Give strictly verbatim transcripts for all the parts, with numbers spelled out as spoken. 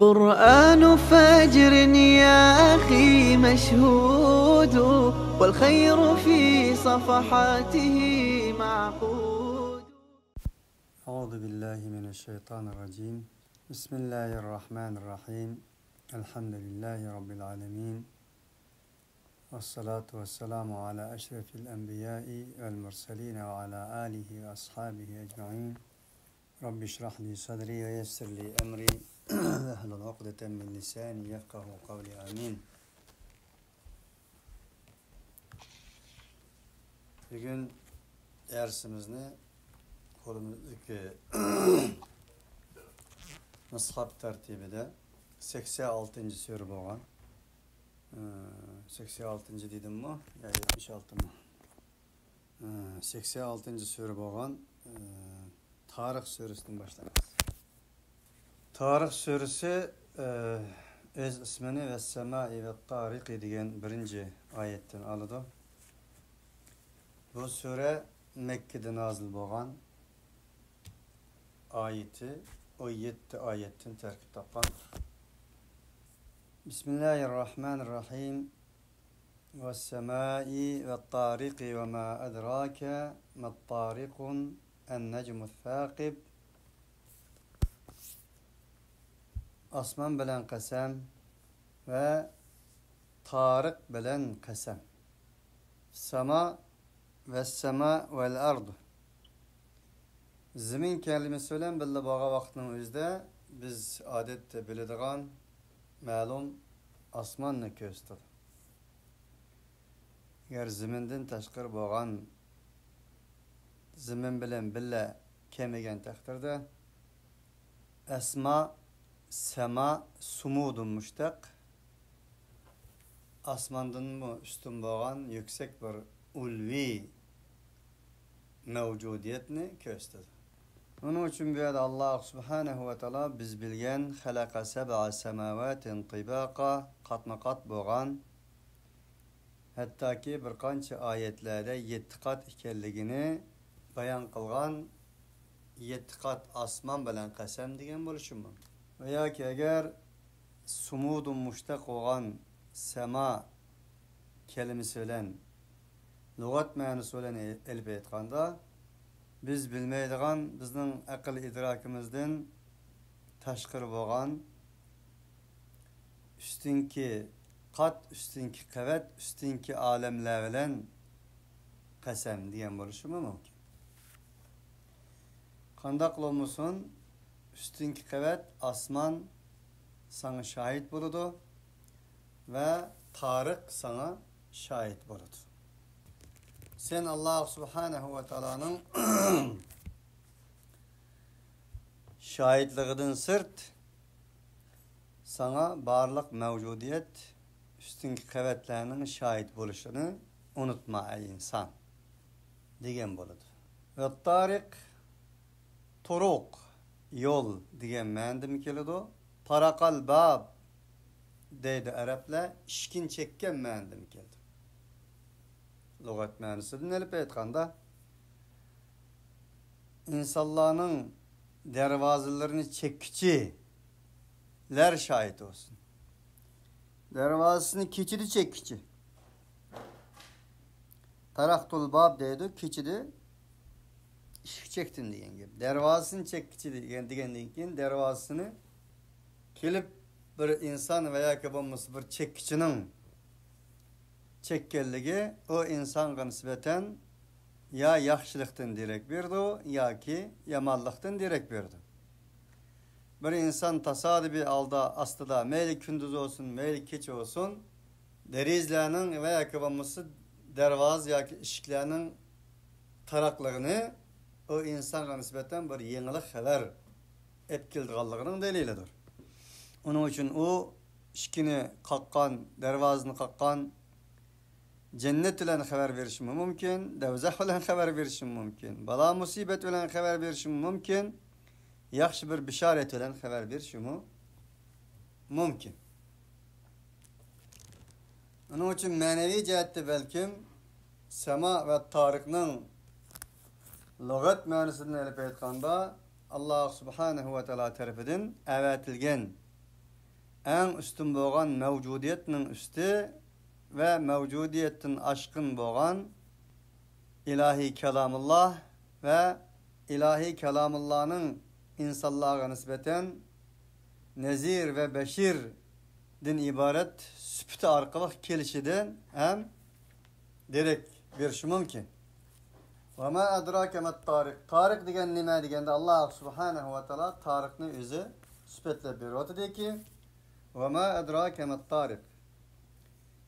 قرآن فجر يا أخي مشهود، والخير في صفحاته معقود. أعوذ بالله من الشيطان الرجيم. بسم الله الرحمن الرحيم. الحمد لله رب العالمين. والصلاة والسلام على أشرف الأنبياء والمرسلين وعلى آله وأصحابه أجمعين. رب اشرح لي صدري ويسر لي أمري واحلل عقدة من لساني يفقه قولي. آمين. بۈگۈن دەرسىمىزنى قولىمىزدىكى مۇسھاپ تەرتىپىدە سەكسەن ئالتىنچى سۈرە بولغان، ئى، سەكسەن ئالتىنچى دېدىممۇ يا يەتمىش ئالتىمۇ؟ ئى، سەكسەن ئالتىنچى سۈرە بولغان، ئى، تارىخ سۈرىسىدىن باشلايمىز. تارىخ سۈرىسى، ئى، ئۆز ئىسمىنى ۋەسسەمائى ۋەتتارىقى دېگەن بىرىنچى ئايەتتىن ئالىدۇ. بۇ سۈرە مەككىدە نازىل بولغان، ئايىتى ئون يەتتە ئايەتتىن تەركىب تاپقان. بىسمىللاھىرراھمانىرراھىم. والسماء والطارق وما أدراك ما الطارق النجم الثاقب. ئاسمان بىلەن قەسەم ۋە تارىق بىلەن قەسەم. ساما ۋەسساما ۋەل ئەرد. زېمىن كەلىمىسى بىلەن بىللە بولغان ۋاقىتنىڭ ئۆزىدە بىز ئادەتتە بىلىدىغان مەلۇم ئاسماننى كۆرسىتىدۇ. ئەگەر زېمىندىن تاشقىرى بولغان، زېمىن بىلەن بىللە كەلمىگەن تەقدىردە، ئەسما، سەما، سۇمۇدىن مۇشتەق، ئاسماندىنمۇ ئۈستۈن بولغان يۈكسەك بىر ئۇلۋىي مەۋجۇدىيەتنى كۆرسىتىدۇ. ئۇنىڭ ئۈچۈن بۇ يەردە ئاللاھ سۇبھانەھۇ ۋە تائالا بىز بىلگەن خەلەقە سەبئە سەماۋاتىن تىباقا، قاتمۇ قات بولغان، ھەتتاكى بىر قانچە ئايەتلەردە يەتتە قات ئىكەنلىكىنى بايان قىلغان، يەتتە قات ئاسمان بىلەن قەسەم دېگەن بولۇشى مۇمكىن. ۋە ياكى ئەگەر سۇمۇدۇن مۇشتەق بولغان سەما كەلىمىسى بىلەن، لۇغەت مەنىسى بىلەن ئېلىپ ئېيتقاندا، بىز بىلمەيدىغان، بىزنىڭ ئەقىل ئىدراكىمىزدىن تاشقىرى بولغان ئۈستۈنكى قات، ئۈستۈنكى قەۋەت، ئۈستۈنكى ئالەملەر بىلەن قەسەم دېگەن بولۇشىمۇ مۇمكىن. قانداقلا بولمىسۇن، ئۈستۈنكى قەۋەت ئاسمان ساڭا شاھىت بولىدۇ ۋە تارىق ساڭا شاھىت بولىدۇ. سەن ئاللاھ سۇبھانەھۇ ۋە تائالانىڭ شاھىتلىقىدىن سىرت، ساڭا بارلىق مەۋجۇدىيەت ئۈستۈنكى قەۋەتلەرنىڭ شاھىت بولۇشىنى ئۇنتۇما، ئەي ئىنسان، دېگەن بولىدۇ. ۋەتتارىق، تۇرۇق، يول دېگەن مەنىدىمۇ كېلىدۇ. تارەقەل باب دەيدۇ ئەرەبلەر، ئىشىكنى چەككەن مەنىدىمۇ كېلىدۇ. لۇغەت مەنىسىدىن ئېلىپ ئېيتقاندا، ئىنسانلارنىڭ دەرۋازىلىرىنى چەككۈچىلەر شاھىت بولسۇن. دەرۋازىسىنى كېچىدە چەككۈچى. تەرەقتۇل باب دەيدۇ، كېچىدە ئىشىك چەكتىم دېگەن گەپ. دەرۋازىسىنى چەككۈچى دېگەن، دېگەندىن كېيىن دەرۋازىسىنى كېلىپ بىر ئىنسان ۋە ياكى بولمىسا بىر چەككۈچىنىڭ چەككەنلىكى ئۇ ئىنسانغا نىسبەتەن يا ياخشىلىقتىن دېرەك بېرىدۇ ياكى يامانلىقتىن دېرەك بېرىدۇ. بىر ئىنسان تاسادىپىي ھالدا ئاستىدا، مەيلى كۈندۈز بولسۇن، مەيلى كېچە بولسۇن، دېرىزىلەرنىڭ ۋە ياكى بولمىسا دەرۋازا ياكى ئىشىكلەرنىڭ تاراقلىقىنى ئۇ ئىنسانغا نىسبەتەن بىر يېڭىلىق خەۋەر ئېلىپ كېلىدىغانلىقىنىڭ دەلىلىدۇر. ئۇنىڭ ئۈچۈن ئۇ ئىشىكنى قاققان، دەرۋازىنى قاققان، جەننەت بىلەن خەۋەر بېرىشىمۇ مۇمكىن، دوزاخ بىلەن خەۋەر بېرىشىمۇ مۇمكىن، بالا مۇسىبەت بىلەن خەۋەر بېرىشىمۇ مۇمكىن، ياخشى بىر بېشارەت بىلەن خەۋەر بېرىشىمۇ مۇمكىن. ئۇنىڭ ئۈچۈن مەنىۋى جەھەتتە بەلكىم سەما ۋە تارىقنىڭ لۇغەت مەنىسىدىن ئېلىپ ئېيتقاندا، ئاللاھ سۇبھانەھۇ ۋە تائالا تەرىپىدىن ئەۋەتىلگەن ئەڭ ئۈستۈن بولغان مەۋجۇدىيەتنىڭ ئۈستى ۋە مەۋجۇدىيەتتىن ئاشقۇن بولغان ئىلاھىي كالامۇللا ۋە ئىلاھىي كالامۇللانىڭ ئىنسانلارغا نىسبەتەن نەزىر ۋە بەشىردىن ئىبارەت سۈپىتى ئارقىلىق كېلىشىدىن ھەم دېرەك بېرىشى مۇمكىن. «ۋەما ئەدراكە مەت تارىق.» تارىق دېگەن نېمە دېگەندە، ئاللا سۇبھانەھۇ ۋە تائالا تارىقنى ئۆزى سۈپەتلەپ بېرىۋاتىدۇكى، «ۋەما ئەدراكە مەت تارىق.»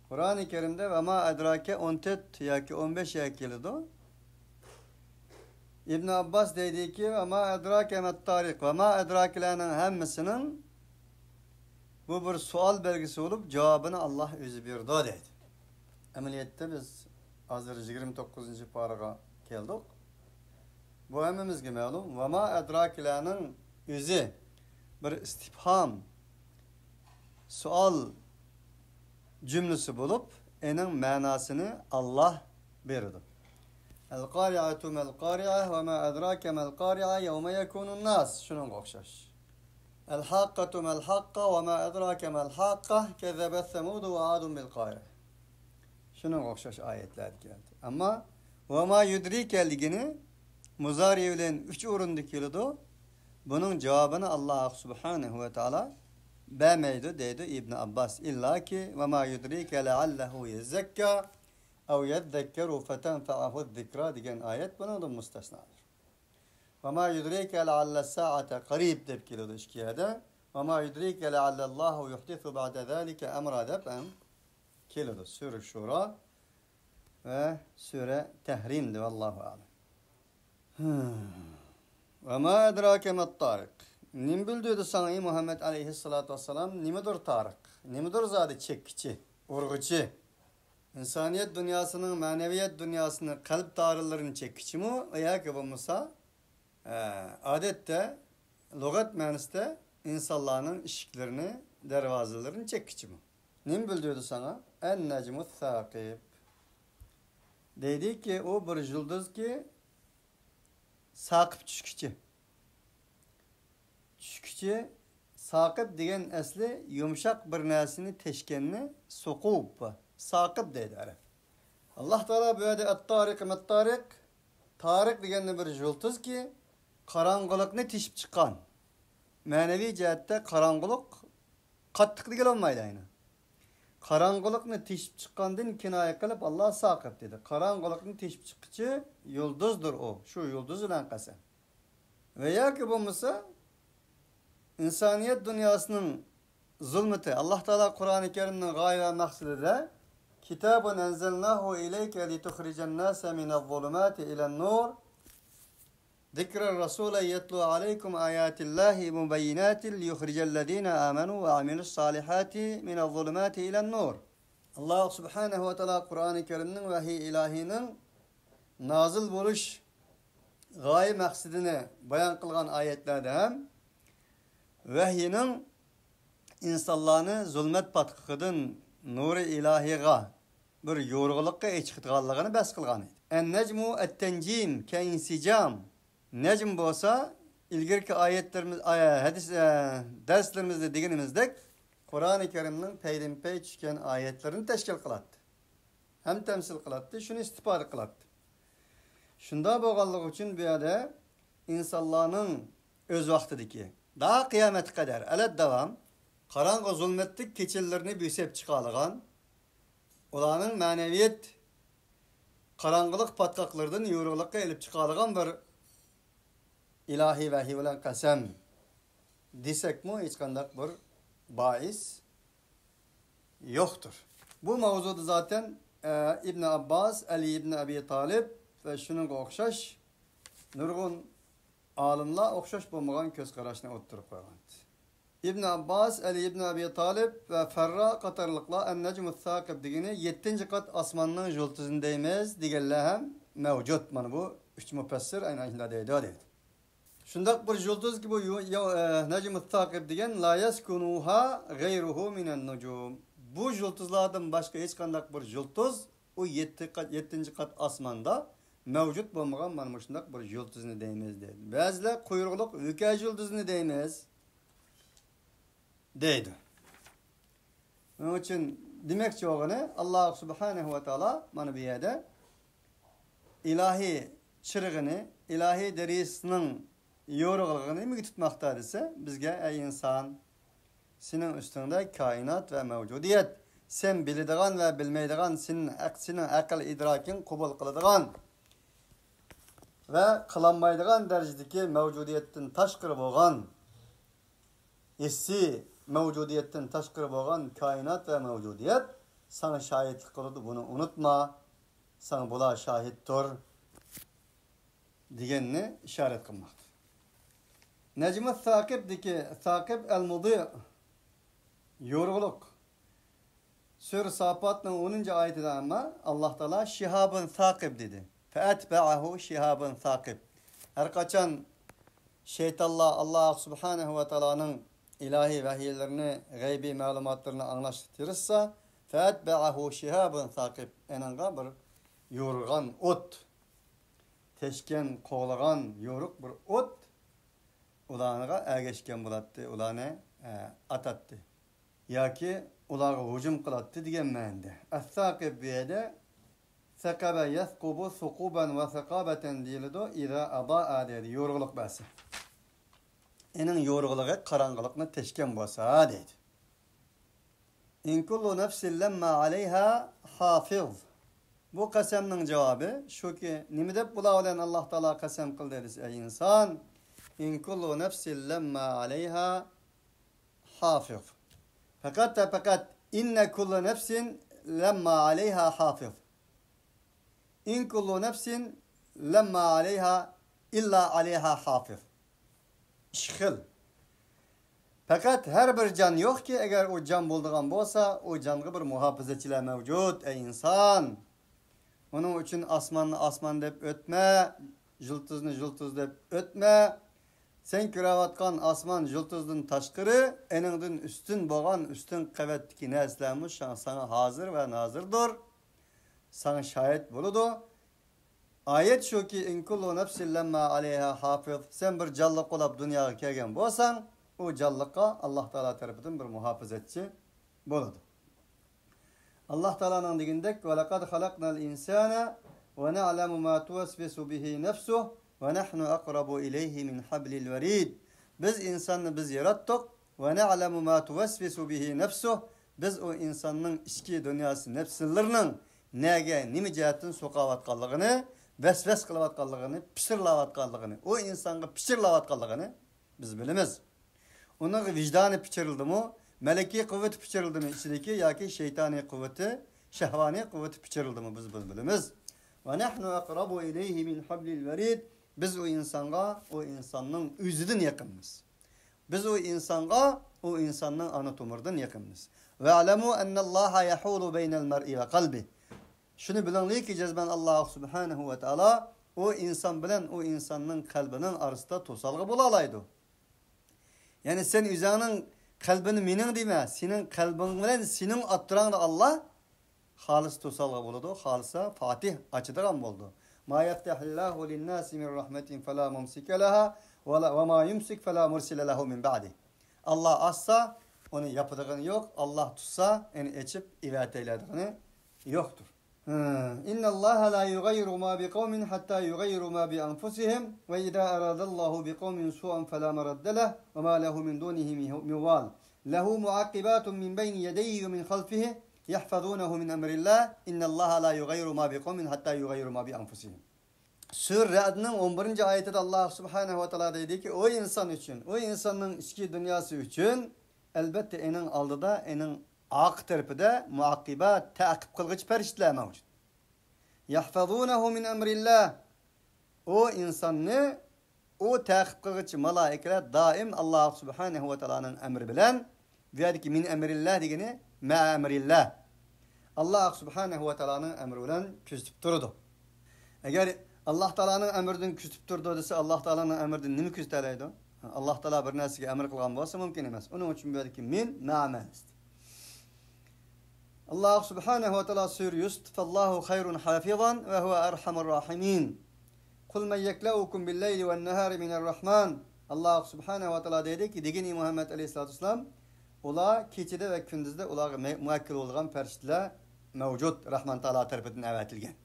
قۇرئانى كەرىمدە «ۋەما ئەدراكە» ئون تۆت ياكى ئون بەش يەرگە كېلىدۇ. ئىبن ئابباس دەيدىكى، «ۋەما ئەدراكە مەت تارىق.» ۋەما ئەدراكىلەرنىڭ ھەممىسىنىڭ بۇ بىر سوئال بەلگىسى بولۇپ، جاۋابىنى ئاللا ئۆزى بېرىدۇ دەيدۇ. ئەمەلىيەتتە بىز ھازىر يىگىرمە توققۇزىنچى پارىغا كەلدۇق. بۇ ھەممىمىزگە مەلۇم. «ۋەما ئەدراكىلەرنىڭ» ئۆزى بىر ئىستىپھام سوئال جۈملىسى بولۇپ، ئېنىڭ مەناسىنى ئاللا بېرىدۇ. «ئەل قارىئەتۇ مەل قارىئە، ۋەما ئەدراكە مەل قارىئە، يەۋمە يەكۇنۇن ناس»، شۇنىڭغا ئوخشاش. «ئەل ھاققەتۇ مەل ھاققە، ۋەما ئەدراكە مەل ھاققە، كەززەبەت سەمۇدۇ ۋە ئادۇن بىل قارىئە.» شۇنىڭغا ئوخشاش ئايەتلەردە كەلدى. ئەمما «ۋەما يۇدرىكە» دېگىنى مۇزارى بىلەن ئۈچ ئورۇندا كېلىدۇ. بۇنىڭ جاۋابىنى ئاللا سۇبھانەھۇ ۋە تائالا بەرمەيدۇ دەيدۇ ئىبن ئابباس. ئىللاكى «ۋەما يۇدرىكە لەئەللەھۇ يەززەككا ئەۋ يەززەككەرۇ فەتەنفەئەھۇ زىكرا» دېگەن ئايەت بۇنىڭدىن مۇستەسنادۇر. «ۋەما يۇدرىكە لەئەللەس سائەتە قەرىب» دەپ كېلىدۇ ئىككى يەردە. «ۋەما يۇدرىكە لەئەللەللاھۇ يۇھدىسۇ بەئدە زالىكە ئەمرا» دەپ ھەم كېلىدۇ. سۈرە شۇرا ۋە سۈرە تەھرىمدە. ۋەللاھۇ ئەلەم. ھىم. «ۋەما ئەدراكە مەت تارىق.» نېمە بىلدۈردى ساڭا، ئەي مۇھەممەد ئەلەيھىسسالاتۇ ۋەسسالام، نېمىدۇر تارىق؟ نېمىدۇر زادى چەككۈچى، ئۇرغۇچى؟ ئىنسانىيەت دۇنياسىنىڭ مەنىۋىيەت دۇنياسىنى، قەلب تارلىرىنى چەككۈچىمۇ؟ ياكى بولمىسا، ئە، ئادەتتە لۇغەت مەنىسىدە ئىنسانلارنىڭ ئىشىكلىرىنى، دەرۋازىلىرىنى چەككۈچىمۇ؟ نېمە بىلدۈردى ساڭا؟ ئەن نەجمۇ ساقىب. دەيدىكى، ئۇ بىر يۇلتۇزكى، ساقىپ چۈشكۈچى. چۈشكۈچى، ساقىپ دېگەن ئەسلى يۇمشاق بىر نەرسىنى تەشكەننى سوقۇپ، ساقىپ دەيدۇ ئەرەب. ئاللا تائالا بۇ يەردە ئەت-تارىق، مەت-تارىق، تارىق دېگەننى بىر يۇلتۇزكى، قاراڭغۇلۇقنى تېشىپ چىققان. مەنىۋى جەھەتتە قاراڭغۇلۇق قاتتىق دېگىلى بولمايدۇ ئەينى. قاراڭغۇلۇقنى تېشىپ چىققاندىن كىنايە قىلىپ، ئاللا ساقىپ دېدى. قاراڭغۇلۇقنى تېشىپ چىققۇچى يۇلتۇزدۇر ئۇ. شۇ يۇلتۇز بىلەن قەسەم. ۋە ياكى بولمىسا، ئىنسانىيەت دۇنياسىنىڭ زۇلمىتى. ئاللا تائالا قۇرئانى كەرىمنىڭ غايە ۋە مەقسىتىدە، كىتابۇن ئەنزەلناھۇ ئىلەيكە لىتۇخرىجەن ناسە مىنەز زۇلۇماتى ئىلەن نۇر، ذىكرەر رەسۇلەن يەتلۇ ئەلەيكۇم ئاياتىللاھى مۇبەييىناتىن لىيۇخرىجەللەزىنە ئامەنۇ ۋە ئەمىلۇس سالىھاتى مىنەز زۇلۇماتى ئىلەن نۇر. ئاللا سۇبھانەھۇ ۋە تائالا قۇرئانى كەرىمنىڭ ۋەھىي ئىلاھىنىڭ نازىل بولۇش غايە مەقسىتىنى بايان قىلغان ئايەتلەردە ھەم ۋەھىينىڭ ئىنسانلارنى زۇلمەت پاتقىقىدىن نۇرى ئىلاھىغا بىر يورۇقلۇققا ئېچىقىدىغانلىقىنى بەس قىلغان ئىدى. ئەن نەجمۇ ئەت تەنجىم كەئىنسىجام. نەجم بولسا، ئىلگىرىكى ئايەتلىرىمىز، ئايە-، ھەدىس، ئە، دەرسلىرىمىزدە دېگىنىمىزدەك، قۇرئانى كەرىمنىڭ پەيدىنپەي چۈشكەن ئايەتلىرىنى تەشكىل قىلاتتى. ھەم تەمسىل قىلاتتى، شۇنى ئىستىپادە قىلاتتى. شۇنداق بولغانلىقى ئۈچۈن بۇ يەردە ئىنسانلارنىڭ ئۆز ۋاقتىدىكى، تا قىيامەتكە قەدەر ئەلەت داۋام قاراڭغۇ زۇلمەتلىك كېچىلىرىنى بۆسۈپ چىقالىغان، ئۇلارنىڭ مەنىۋىيەت قاراڭغۇلۇق پاتقاقلىرىدىن يورۇقلۇققا ئېلىپ چىقالىغان بىر ئىلاھىي ۋەھىي بىلەن قەسەم دېسەكمۇ، ھېچقانداق بىر بائىس يوقتۇر. بۇ ماۋزۇدا زاتەن، ئە، ئىبن ئابباس، ئەلى ئىبن ئەبى تالىب ۋە شۇنىڭغا ئوخشاش نۇرغۇن ئالىملار ئوخشاش بولمىغان كۆز قاراشنى ئوتتۇرىغا قويغان. ئىبن ئابباس، ئەلى ئىبن ئەبى تالىب ۋە فەررا قاتارلىقلار ئەن نەجمۇ ساقىب دېگىنى يەتتىنچى قات ئاسماننىڭ يۇلتۇزىنى دەيمىز دېگەنلەر ھەم مەۋجۇت. مانا بۇ ئۈچ مۇپەسسىر ئەينەن شۇنداق دەيدۇ، دەيدۇ. شۇنداق بىر يۇلتۇزكى، بۇ يۇ-، يا-، ئە، نەجمۇ ساقىب دېگەن، لا يەسكۇنۇھا غەيرۇھۇ مىنەن نۇجۇم. بۇ يۇلتۇزلاردىن باشقا ھېچقانداق بىر يۇلتۇز ئۇ يەتتە قات، يەتتىنچى قات ئاسماندا مەۋجۇت بولمىغان مانا مۇشۇنداق بىر يۇلتۇزنى دەيمىز، دەيدۇ. بەزىلەر قۇيرۇقلۇق ھۆكەي يۇلتۇزنى دەيمىز، دەيدۇ. شۇنىڭ ئۈچۈن دېمەكچى بولغىنى، ئاللا سۇبھانەھۇ ۋە تائالا مانا بۇ يەردە ئىلاھىي چىرىغىنى، ئىلاھىي دەريىسىنىڭ يورۇقلۇقىنى نېمىگە تۇتماقتا دېسە، بىزگە، ئەي ئىنسان، سېنىڭ ئۈستۈڭدە كائىنات ۋە مەۋجۇدىيەت، سەن بىلىدىغان ۋە بىلمەيدىغان، سېنىڭ ئەق-، سېنىڭ ئەقىل ئىدراكىڭ قوبۇل قىلىدىغان ۋە قىلالمايدىغان دەرىجىدىكى مەۋجۇدىيەتتىن تاشقىرى بولغان، ھېسسىي مەۋجۇدىيەتتىن تاشقىرى بولغان كائىنات ۋە مەۋجۇدىيەت ساڭا شاھىتلىق قىلىدۇ، بۇنى ئۇنتۇما، ساڭا بۇلار شاھىتتۇر، دېگەننى ئىشارەت قىلماقتا. نەجمۇ ساقىبدىكى ساقىب ئەل مۇدىئ، يورۇقلۇق. سۈرە ساپاتنىڭ ئونىنچى ئايىتىدە ئەمما ئاللا تائالا شىھابۇن ساقىب دېدى. فەئەتبەئەھۇ شىھابۇن ساقىب. ھەر قاچان شەيتانلار ئاللا سۇبھانەھۇ ۋە تائالانىڭ ئىلاھىي ۋەھىيلىرىنى، غەيبىي مەلۇماتلىرىنى ئاڭلاشقا تىرىشسا، فەئەتبەئەھۇ شىھابۇن ساقىب، ئېنىڭغا بىر يورۇغان ئوت، تەشكەن، قوغلىغان يورۇق بىر ئوت ئۇلارغا ئەگەشكەن بولاتتى، ئۇلارنى، ئە، ئاتاتتى. ياكى ئۇلارغا ھۇجۇم قىلاتتى دېگەن مەنىدە. ئەسساقىب بۇ يەردە سەقەبە يەسقۇبۇ سۇقۇبەن ۋە سەقابەتەن دېيىلىدۇ، ئىزا ئەزائە دەيدۇ، يورۇقلۇق بەرسە. ئېنىڭ يورۇقلۇقى قاراڭغۇلۇقنى تەشكەن بولسا دەيدۇ. ئىن كۇللۇ نەفسىن لەمما ئەلەيھا ھافىز. بۇ قەسەمنىڭ جاۋابى شۇكى، نېمە دەپ بۇلار بىلەن ئاللا تائالا قەسەم قىلدى دېسە، ئەي ئىنسان، ئىن كۇللۇ نەفسىن لەمما ئەلەيھا ھافىز. پەقەت ۋە پەقەت، ئىننە كۇللۇ نەفسىن لەمما ئەلەيھا ھافىز. ئىن كۇللۇ نەفسىن لەمما ئەلەيھا ئىللا ئەلەيھا ھافىز. ئىككى خىل. پەقەت ھەر بىر جان يوقكى، ئەگەر ئۇ جان بولىدىغان بولسا، ئۇ جانغا بىر مۇھاپىزەتچىلەر مەۋجۇت، ئەي ئىنسان. ئۇنىڭ ئۈچۈن ئاسماننى ئاسمان دەپ ئۆتمە، يۇلتۇزنى يۇلتۇز دەپ ئۆتمە. سەن كۆرۈۋاتقان ئاسمان يۇلتۇزدىن تاشقىرى، ئېنىڭدىن ئۈستۈن بولغان ئۈستۈن قەۋەتتىكى نەرسىلەرمۇ شا-، ساڭا ھازىر ۋە نازىردۇر. ساڭا شاھىت بولىدۇ. ئايەت شۇكى، ئىن كۇللۇ نەفسىن لەمما ئەلەيھا ھافىز. سەن بىر جانلىق بولاپ دۇنياغا كەلگەن بولساڭ، ئۇ جانلىققا ئاللا تائالا تەرىپىدىن بىر مۇھاپىزەتچى بولىدۇ. ئاللا تائالانىڭ دېگىنىدەك، ۋەلەقەد خەلەقنەل ئىنسانە ۋە نەئلەمۇ ما تۇۋەسۋىسۇ بىھى نەفسۇھ ۋە نەھنۇ ئەقرەبۇ ئىلەيھى مىن ھەبلىل ۋەرىد. بىز ئىنساننى بىز ياراتتۇق. ۋە نەئلەمۇ ما تۇۋەسۋىسۇ بىھى نەفسۇھ. بىز ئۇ ئىنساننىڭ ئىچكى دۇنياسى، نەپسىلىرىنىڭ نەگە، نېمە جەھەتتىن سوقاۋاتقانلىقىنى، ۋەسۋەسە قىلىۋاتقانلىقىنى، پىچىرلاۋاتقانلىقىنى، ئۇ ئىنسانغا پىچىرلاۋاتقانلىقىنى بىز بىلىمىز. ئۇنىڭغا ۋىجدانى پىچىرلىدىمۇ، مەلىكىي قۇۋۋىتى پىچىرلىدىمۇ، ئىچىدىكى ياكى شەيتانىي قۇۋۋىتى، شەھۋانىي قۇۋۋىتى پىچىرلىدىمۇ، بىز بۇنى بىلىمىز. ۋە نەھنۇ ئەقرەبۇ ئىلەيھى مىن ھەبلىل ۋەرىد. بىز ئۇ ئىنسانغا، ئۇ ئىنساننىڭ ئۆزىدىن يېقىنمىز. بىز ئۇ ئىنسانغا، ئۇ ئىنساننىڭ ئانا تومۇرىدىن يېقىنمىز. ۋەئلەمۇ ئەننەللاھە يەھۇلۇ بەينەل مەرئى ۋە قەلبىھ. شۇنى بىلىڭلىكى، جەزمەن ئاللا سۇبھانەھۇ ۋە تائالا ئۇ ئىنسان بىلەن ئۇ ئىنساننىڭ قەلبىنىڭ ئارىسىدا توسالغۇ بولالايدۇ. يەنى سەن ئۆزۈڭنىڭ قەلبىنى مېنىڭ دېمە، سېنىڭ قەلبىڭ بىلەن سېنىڭ ئوتتۇراڭدا ئاللا خالىسا توسالغۇ بولىدۇ، خالىسا فاتىھ ئاچىدىغان بولىدۇ. ما يفتح الله للناس من رحمة فلا ممسك لها ولا، وما يمسك فلا مرسل له من بعده. ئاللا ئاچسا، ئۇنى ياپىدىغىنى يوق، ئاللا تۇتسا، ئۇنى ئېچىپ ئېۋەتەلەيدىغىنى يوقتۇر. إن الله لا يغير ما بقوم حتى يغيروا ما بأنفسهم وإذا أراد الله بقوم سوءا فلا مرد له وما له من دونه من وال له معقبات من بين يديه ومن خلفه يحفظونه من أمر الله إن الله لا يغير ما بقوم حتى يغيروا ما بأنفسهم. سۈرە رەئدنىڭ ئون بىرىنچى ئايىتىدە ئاللا سۇبھانەھۇ ۋە تائالا دەيدىكى، ئۇ ئىنسان ئۈچۈن، ئۇ ئىنساننىڭ ئىچكى دۇنياسى ئۈچۈن، ئەلبەتتە، ئېنىڭ ئالدىدا، ئېنىڭ ئارقا تەرىپىدە مۇئەققىبات، تەقىب قىلغۇچى پەرىشتىلەر مەۋجۇت. يەھفەزۇنەھۇ مىن ئەمرىللا. ئۇ ئىنساننى ئۇ تەقىب قىلغۇچى مالائىكىلەر دائىم ئاللا سۇبھانەھۇ ۋە تائالانىڭ ئەمرى بىلەن، بۇ يەردىكى مىن ئەمرىللا دېگىنى مەئە ئەمرىللا. ئاللا سۇبھانەھۇ ۋە تائالانىڭ ئەمرى بىلەن كۆزىتىپ تۇرىدۇ. ئەگەر ئاللا تائالانىڭ ئەمرىدىن كۆزىتىپ تۇرىدۇ دېسە، ئاللا تائالانىڭ ئەمرىدىن نېمە كۆزىتەلەيدۇ؟ ئاللا تائالا بىر نەرسىگە ئەمر قىلغان بولسا مۇمكىن ئەمەس. ئۇنىڭ ئۈچۈن بۇ يەردىكى مىن مەئە مەنىسىدە. ئاللا سۇبھانەھۇ ۋە تائالا سۈرە يۈسۈفتە، فاللاھۇ خەيرۇن ھافىزان ۋە ھۇۋە ئەرھەمۇر راھىمىن. قۇل مەن يەكلەئۇكۇم بىللەيلى ۋەننەھارى مىنەر رەھمان. ئاللا سۇبھانەھۇ ۋە تائالا دەيدىكى، دېگىن، ئى مۇھەممەد ئەلەيھىسسالاتۇ ۋەسسالام، ئۇلار كېچىدە ۋە كۈندۈزدە ئۇلارغا مە-، مۇۋەككىل بولىدىغان پەرىشتىلەر مەۋجۇت، رەھمان تائالا تەرىپىدىن ئەۋەتىلگەن.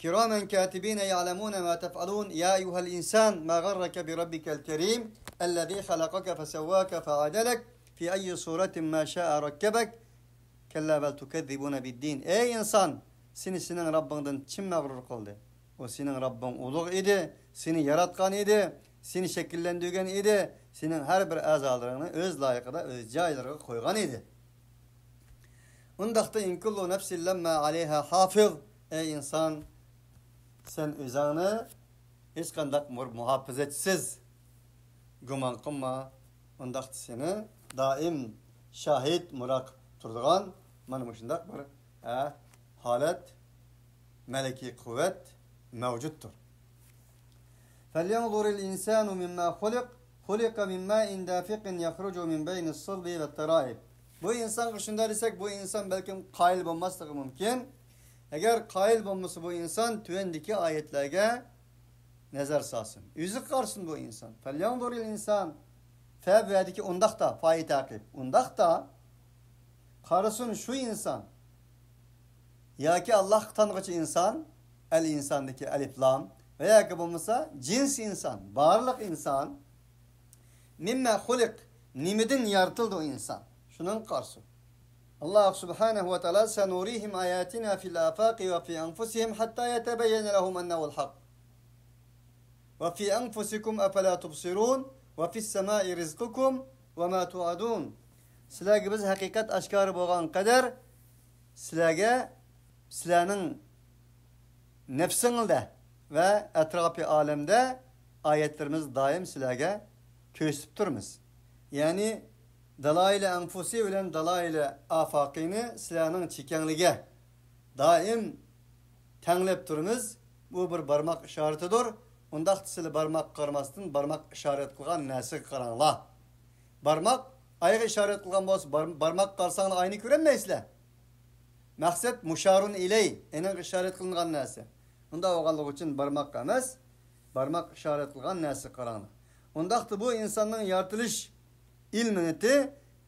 كىرامەن كاتىبىنە يەلەمۇنە ما تەفئەلۇن. يا ئەييۇھەل ئىنسان، ما غەررەكە بىرەببىكەل كەرىم، ئەللەزى خەلەقەكە فەسەۋۋاكە فەئەدەلەك، فى ئەييى سۇرەتىن ما شائە رەككەبەك، كەللا بەل تۇكەززىبۇنە بىددىن. ئەي ئىنسان، سېنى سېنىڭ رەببىڭدىن چىن مەغرۇر قىلدى. ئۇ سېنىڭ رەببىڭ ئۇلۇغ ئىدى، سېنى ياراتقان ئىدى، سېنى شەكىللەندۈرگەن ئىدى، سېنىڭ ھەر بىر ئەزالىرىڭنى ئۆز لايىقىدا، ئۆز جايلىرىغا قويغان ئىدى. ئۇنداقتا، ئىن كۇللۇ نەفسىن لەمما ئەلەيھا ھافىز. ئەي ئىنسان، سەن ئۆزۈڭنى ھېچقانداق بىر مۇھاپىزەتچىسىز گۇمان قىلما. ئۇنداقتا سېنى دائىم شاھىت، مۇراقىب تۇرىدىغان مانا مۇشۇنداق بىر، ھە، ھالەت، مەلىكىي قۇۋۋەت مەۋجۇتتۇر. فەليەنزۇرىل ئىنسانۇ مىمما خۇلىق، خۇلىقە مىن مائىن دافىقىن يەخرۇجۇ مىن بەينىس سۇلبى ۋەت تەرائىب. بۇ ئىنسانغا شۇنداق دېسەك، بۇ ئىنسان بەلكىم قايىل بولماسلىقى مۇمكىن. ئەگەر قايىل بولمىسا بۇ ئىنسان، تۆۋەندىكى ئايەتلەرگە نەزەر سالسۇن. ئۆزىگە قارىسۇن بۇ ئىنسان. فەليەنزۇرىل ئىنسان. فە بۇ يەردىكى ئۇنداقتا، فائى تەقىب. ئۇنداقتا قارىسۇن شۇ ئىنسان. ياكى ئاللاھقا تانغۇچى ئىنسان، ئەل ئىنساندىكى ئەلىپ لام، ۋە ياكى بولمىسا جىنس ئىنسان، بارلىق ئىنسان. مىمما خۇلىق، نېمىدىن يارىتىلدى ئۇ ئىنسان؟ شۇنىڭغا قارىسۇن. ئاللاھ سۇبھانەھۇ ۋە تائالا، سەنۇرىھىم ئاياتىنا فىل ئافاقى ۋە في أنفسهم حتى يتبين لهم أنه الحق وفي أنفسكم أفلا تبصرون وفي السماء رزقكم وما توعدون. سىلەرگە بىز ھەقىقەت ئاشكارا بولغان قەدەر سىلەرگە، سىلەرنىڭ نەپسىڭلدە ۋە ئەتراپىي ئالەمدە ئايەتلىرىمىز دائىم سىلەرگە كۆرسىتىپ تۇرىمىز. يەنى دالايىلى ئەنفۇسى بىلەن دالايىلى ئافاقىنى سىلەرنىڭ چېكەڭلىگە دائىم تەڭلەپ تۇرىمىز. بۇ بىر بارماق ئىشارىتىدۇر. ئۇنداقتا سىلەر بارماققا قارىماستىن، بارماق ئىشارەت قىلغان نەرسىگە قاراڭلار. بارماق ئايغا ئىشارەت قىلغان بولسا، بار-، بارماققا قارىساڭلار ئاينى كۆرەلمەيسىلەر. مەقسەت مۇشارۇن ئىلەي، ئېنىڭغا ئىشارەت قىلىنغان نەرسە. ئۇنداق بولغانلىقى ئۈچۈن بارماق ئەمەس، بارماق ئىشارەت قىلغان نەرسىگە قاراڭلار. ئۇنداقتا بۇ ئىنساننىڭ يارىتىلىش ئىلمىنىتى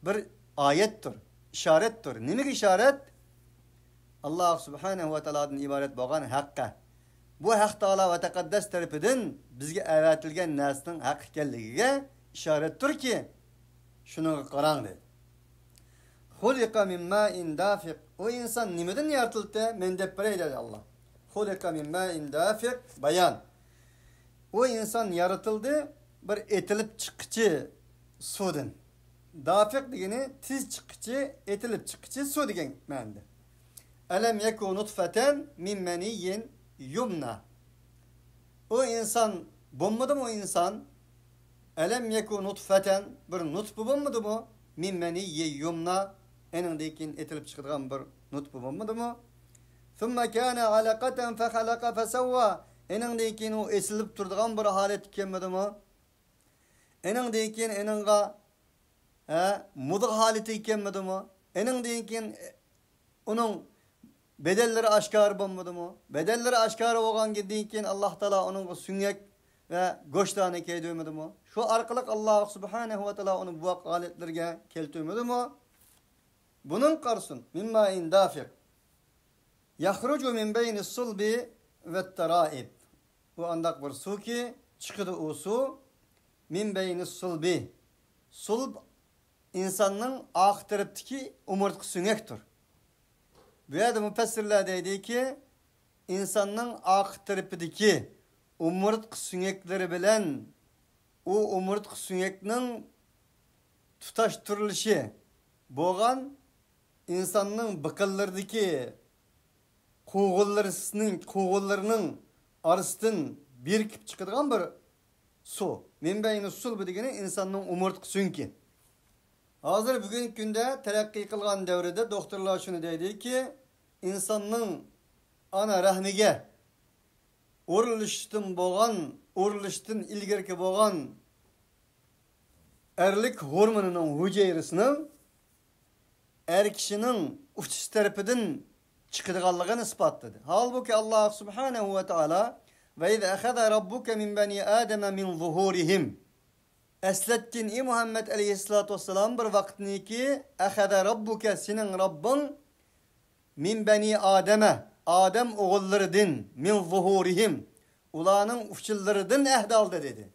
بىر ئايەتتۇر، ئىشارەتتۇر. نېمىگە ئىشارەت؟ ئاللاھ سۇبھانەھۇ ۋە تائالادىن ئىبارەت بولغان ھەققە. بۇ ھەق تائالا ۋە تەقەددەس تەرىپىدىن بىزگە ئەۋەتىلگەن نەرسىنىڭ ھەق ئىكەنلىكىگە ئىشارەتتۇركى، شۇنىڭغا قاراڭ دېدى. خۇلىقە مىن مائىن دافىق. ئۇ ئىنسان نېمىدىن يارىتىلدى؟ مەن دەپ بېرەي دېدى ئاللاھ. خۇلىقە مىن مائىن دافىق. بايان. ئۇ ئىنسان يارىتىلدى بىر ئېتىلىپ چىققۇچى سۇدىن. دافىق دېگىنى تېز چىققۇچى، ئېتىلىپ چىققۇچى سۇ دېگەن مەنىدە. ئەلەم يەكۇ نۇتفەتەن مىن مەنىيين يۇمنا. ئۇ ئىنسان بولمىدىمۇ ئۇ ئىنسان؟ ئەلەم يەكۇ نۇتفەتەن، بىر نۇتفە بولمىدىمۇ؟ مىن مەنىيين يۇمنا، ئېنىڭدىن كېيىن ئېتىلىپ چىقىدىغان بىر نۇتفە بولمىدىمۇ؟ ثم كان علقة فخلق فسوى. ئېنىڭدىن كېيىن ئۇ ئېسىلىپ تۇرىدىغان بىر ھالەتكە كەلمىدىمۇ؟ ئېنىڭدىن كېيىن ئېنىڭغا، ھە، مۇدغا ھالىتىگە كەلمىدىمۇ؟ ئېنىڭدىن كېيىن ئۇنىڭ بەدەنلىرى ئاشكارا بولمىدىمۇ؟ بەدەنلىرى ئاشكارا بولغاندىن كېيىن ئاللاھ تائالا ئۇنىڭغا سۆڭەك ۋە گۆشلەرنى كىيدۈرمىدىمۇ؟ شۇ ئارقىلىق ئاللاھ سۇبھانەھۇ ۋە تائالا ئۇنى بۇ ھالەتلەرگە كەلتۈرمىدىمۇ؟ بۇنىڭغا قارىسۇن. مىن مائىن دافىق. يخرج من بين الصلب والترائب. بۇ ئانداق بىر سۇكى، چىقىدۇ ئۇ سۇ، مىن بەينى سۇلبى. سۇلب ئىنساننىڭ ئارقا تەرىپىدىكى ئومۇرتقا سۆڭەكتۇر. بۇ يەردە مۇپەسسىرلەر دەيدىكى، ئىنساننىڭ ئارقا تەرىپىدىكى ئومۇرتقا سۆڭەكلىرى بىلەن ئۇ ئومۇرتقا سۆڭەكنىڭ تۇتاشتۇرۇلۇشى بولغان ئىنساننىڭ بىقىنلىرىدىكى قوغۇنلىرىنىڭ، قوغۇنلىرىنىڭ ئارىسىدىن بىرىكىپ چىقىدىغان بىر سۇ. مىن بەينى سۇلبى دېگىنى ئىنساننىڭ ئومۇرتقا سۆڭىكى. ھازىر بۈگۈنكى كۈندە تەرەققىي قىلغان دەۋردە دوختۇرلار شۇنى دەيدىكى، ئىنساننىڭ ئانا رەھمىگە ئورۇنلىشىشتىن بولغان، ئورۇنلىشىشتىن ئىلگىرىكى بولغان ئەرلىك ھورمونىنىڭ ھۈجەيرىسىنىڭ ئەر كىشىنىڭ ئۇچىسى تەرىپىدىن چىقىدىغانلىقىنى ئىسپاتلىدى. ھالبۇكى، ئاللاھ سۇبھانەھۇ ۋە تائالا، وَإِذْ أَخَذَ رَبُّكَ مِنْ بَنِي آدَمَ مِنْ ظُهُورِهِمْ. ئەسلەتكىن، ئى مۇھەممەد ئەلەيھىسسالاتۇ ۋەسسالام، بىر ۋاقىتنىكى، ئەخەزە رەببۇكە، سېنىڭ رەببىڭ، مىن بەنى ئادەمە، ئادەم ئوغۇللىرىدىن، مىن زۇھۇرىھىم، ئۇلارنىڭ ئۇچىلىرىدىن ئەھدە ئالدى، دېدى.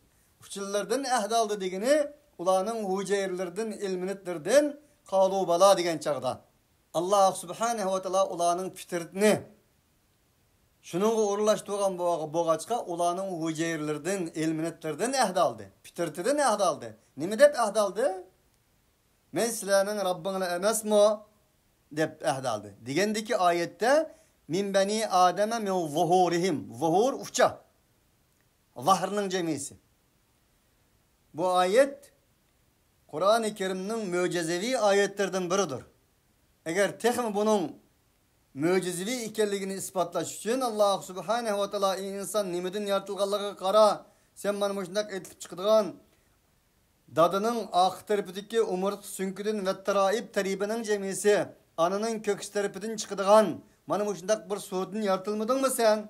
ئۇچىلىرىدىن ئەھدە ئالدى دېگىنى، ئۇلارنىڭ ھۇجەيرىلىرىدىن، ئىلمىنىتلىرىدىن، قالۇ بالا دېگەن چاغدا. ئاللا سۇبھانەھۇ ۋە تائالا ئۇلارنىڭ پىترىتىنى شۇنىڭغا ئورۇنلاشتۇرغان بولغاچقا، ئۇلارنىڭ ھۇجەيرىلىرىدىن، ئىلمىنىتلىرىدىن ئەھدە ئالدى، پىترىتىدىن ئەھدە ئالدى. نېمە دەپ ئەھدە ئالدى؟ مەن سىلەرنىڭ رەببىڭلار ئەمەسمۇ؟ دەپ ئەھدە ئالدى. دېگەندىكى ئايەتتە، مىن بەنى ئادەمە مىن زۇھۇرىھىم. زۇھۇر ئۇچا. زاھرنىڭ جەمئىسى. بۇ ئايەت قۇرئانى كەرىمنىڭ مۆجىزىۋى ئايەتلىرىدىن بىرىدۇر. ئەگەر تېخىمۇ بۇنىڭ مۆجىزىۋى ئىكەنلىكىنى ئىسپاتلاش ئۈچۈن، ئاللا سۇبھانەھۇ ۋە تائالا، ئى ئىنسان، نېمىدىن يارىتىلغانلىقىغا قارا، سەن مانا مۇشۇنداق ئېتىلىپ چىقىدىغان، دادىنىڭ ئارقا تەرىپىدىكى ئومۇرتقا سۆڭىكىدىن، ۋەتتەرائىب، تەرىبىنىڭ جەمئىسى، ئانىنىڭ كۆكسى تەرىپىدىن چىقىدىغان مانا مۇشۇنداق بىر سۇدىن يارىتىلمىدىڭمۇ سەن؟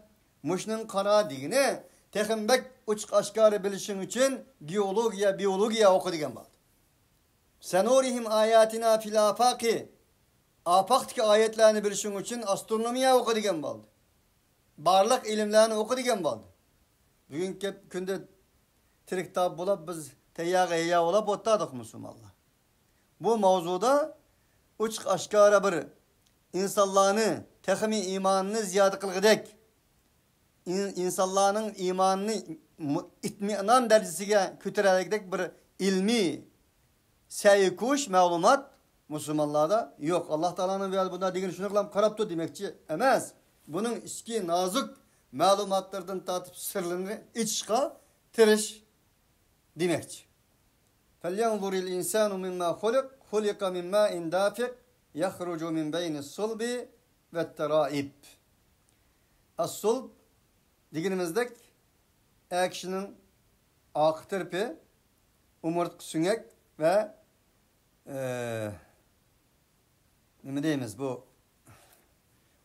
مۇشۇنىڭغا قارا دېگىنى، تېخىمۇ بەك ئوچۇق ئاشكارا بىلىشىڭ ئۈچۈن گېئولوگىيە، بىئولوگىيە ئوقۇ دېگەن بولدى. سەنۇرىھىم ئاياتىنا فىل ئافاقى. ئاپاقتىكى ئايەتلەرنى بىلىشىڭ ئۈچۈن ئاسترونومىيە ئوقۇ دېگەن بولدى. بارلىق ئىلىملەرنى ئوقۇ دېگەن بولدى. بۈگۈنكى كۈندە تىرىك تاپ بولاپ، بىز تەيياغا ھەييا بولاپ ئولتۇردۇق مۇسۇلمانلار. بۇ ماۋزۇدا ئوچۇق ئاشكارا بىر ئىنسانلارنى تېخىمۇ ئىمانىنى زىيادە قىلغۇدەك، ئىن-، ئىنسانلارنىڭ ئىمانىنى مۇ-، ئىتمىئنان دەرىجىسىگە كۆتۈرەلىگۈدەك بىر ئىلمىي سەي كۆرۈش، مەلۇمات مۇسۇلمانلاردا يوق. ئاللا تائالانىڭ بۇ يەردە بۇنداق دېگىنى شۇنى قىلام قاراپتۇ دېمەكچى ئەمەس. بۇنىڭ ئىچكى نازۇك مەلۇماتلىرىدىن تارتىپ سىرلىرىنى ئېچىشقا تىرىش دېمەكچى. فَلْيَنْظُرِ الْإِنْسَانُ مِمَّا خُلِقَ، خُلِقَ مِنْ مَاءٍ دَافِقٍ، يَخْرُجُ مِنْ بَيْنِ الصُّلْبِ وَالتَّرَائِبِ. ئەسسۇلب دېگىنىمىزدەك، ئەر كىشىنىڭ ئارقا تەرىپى، ئومۇرتقا سۆڭەك ۋە، ئە، نېمە دەيمىز، بۇ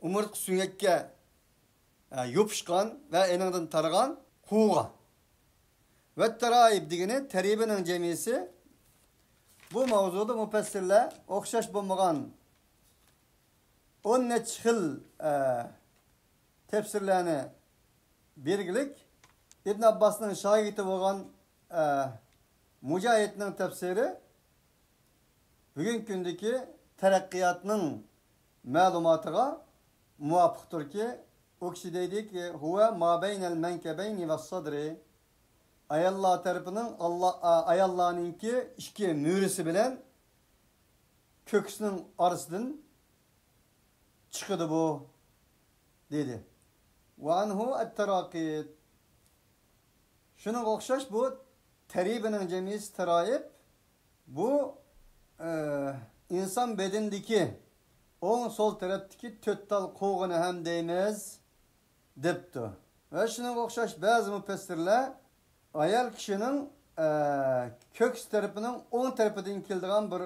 ئومۇرتقا سۆڭەككە، ئە، يوپۇشقان ۋە ئېنىڭدىن تارىغان قوۋۇرغا. ۋەتتەرائىب دېگىنى تەرىبىنىڭ جەمئىسى. بۇ ماۋزۇدا مۇپەسسىرلەر ئوخشاش بولمىغان ئون نەچچە خىل، ئە، تەپسىرلەرنى بەرگىلىك، ئىبن ئابباسنىڭ شاگىرتى بولغان، ئە، مۇجاھىدنىڭ تەپسىرى بۈگۈنكى كۈندىكى تەرەققىياتنىڭ مەلۇماتىغا مۇۋاپىقتۇركى، ئۇ كىشى دەيدىكى، ھۇۋە ما بەينەل مەنكەبەينى ۋەسسەدرى. ئاياللار تەرىپىنىڭ، ئاللا-، ئا-، ئاياللارنىڭكى ئىككى مۈرىسى بىلەن كۆكسىنىڭ ئارىسىدىن چىقىدۇ بۇ، دېدى. وَعَنْهُ التَّرَاقِيدُ. شۇنىڭغا ئوخشاش بۇ تەرىبىنىڭ جەمئىسى تەرائىب. بۇ، ئە، ئىنسان بەدىنىدىكى ئوڭ سول تەرەپتىكى تۆت تال قوۋۇغىنى ھەم دەيمىز، دەپتۇ. ۋە شۇنىڭغا ئوخشاش بەزى مۇپەسسىرلەر ئايال كىشىنىڭ، ئە، كۆكسى تەرىپىنىڭ ئوڭ تەرىپىدىن كېلىدىغان بىر،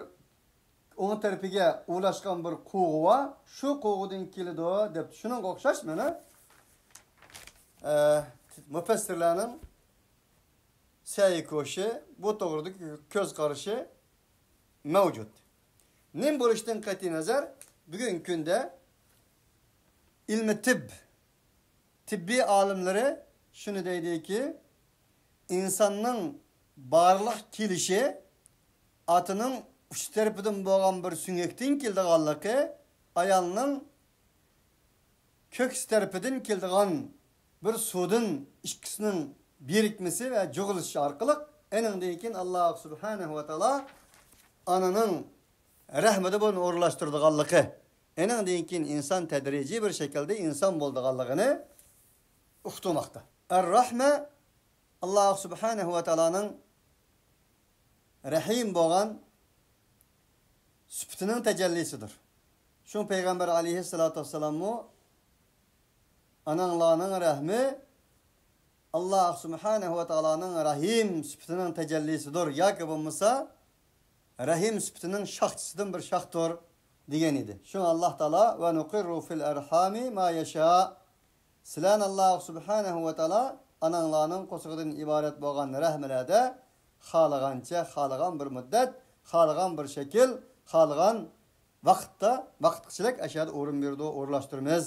ئوڭ تەرىپىگە ئۇلاشقان بىر قوۋۇغى بار، شۇ قوۋۇغىدىن كېلىدۇ، دەپتۇ. شۇنىڭغا ئوخشاش مانا، ئە، مۇپەسسىرلەرنىڭ سەي كۆرۈشى، بۇ توغرىدىكى كۆز قارىشى مەۋجۇت. نېمە بولۇشىدىن قەتئىينەزەر، بۈگۈنكى كۈندە ئىلمى تىب، تېببىي ئالىملىرى شۇنى دەيدۇكى، ئىنساننىڭ بارلىق كېلىشى ئاتىنىڭ ئۈچ تەرىپىدىن بولغان بىر سۆڭەكتىن كېلىدىغانلىقى، ئايالنىڭ كۆكسى تەرىپىدىن كېلىدىغان بىر سۇدىن ئىككىسىنىڭ بىرىكمىسى ۋە جۇغلىشىشى ئارقىلىق، ئېنىڭدىن كېيىن ئاللا سۇبھانەھۇ ۋە تائالا ئانىنىڭ رەھمىدە بۇنى ئورۇنلاشتۇرىدىغانلىقى، ئېنىڭدىن كېيىن ئىنسان تەدرىجىي بىر شەكىلدە ئىنسان بولىدىغانلىقىنى ئۇقتۇرماقتا. ئەر-رەھمە، ئاللا سۇبھانەھۇ ۋە تائالانىڭ رەھىم بولغان سۈپىتىنىڭ تەجەللىسىدۇر. شۇڭا پەيغەمبەر ئەلەيھىسسالاتۇ ۋەسسالاممۇ، ئاناڭلارنىڭ رەھمى ئاللا سۇبھانەھۇ ۋە تائالانىڭ رەھىم سۈپىتىنىڭ تەجەللىسىدۇر ياكى بولمىسا رەھىم سۈپىتىنىڭ شاخچىسىدىن بىر شاختۇر، دېگەن ئىدى. شۇڭا ئاللا تائالا، ۋە نۇقىررۇ فىل ئەرھامى ما يەشا. سىلەرنى ئاللا سۇبھانەھۇ ۋە تائالا ئاناڭلارنىڭ قورسىقىدىن ئىبارەت بولغان رەھملەردە خالىغانچە، خالىغان بىر مۇددەت، خالىغان بىر شەكىل، خالىغان ۋاقىتتا، ۋاقىتقىچىلىك ئەشۇ يەردە ئورۇن بېرىدۇ، ئورۇنلاشتۇرىمىز،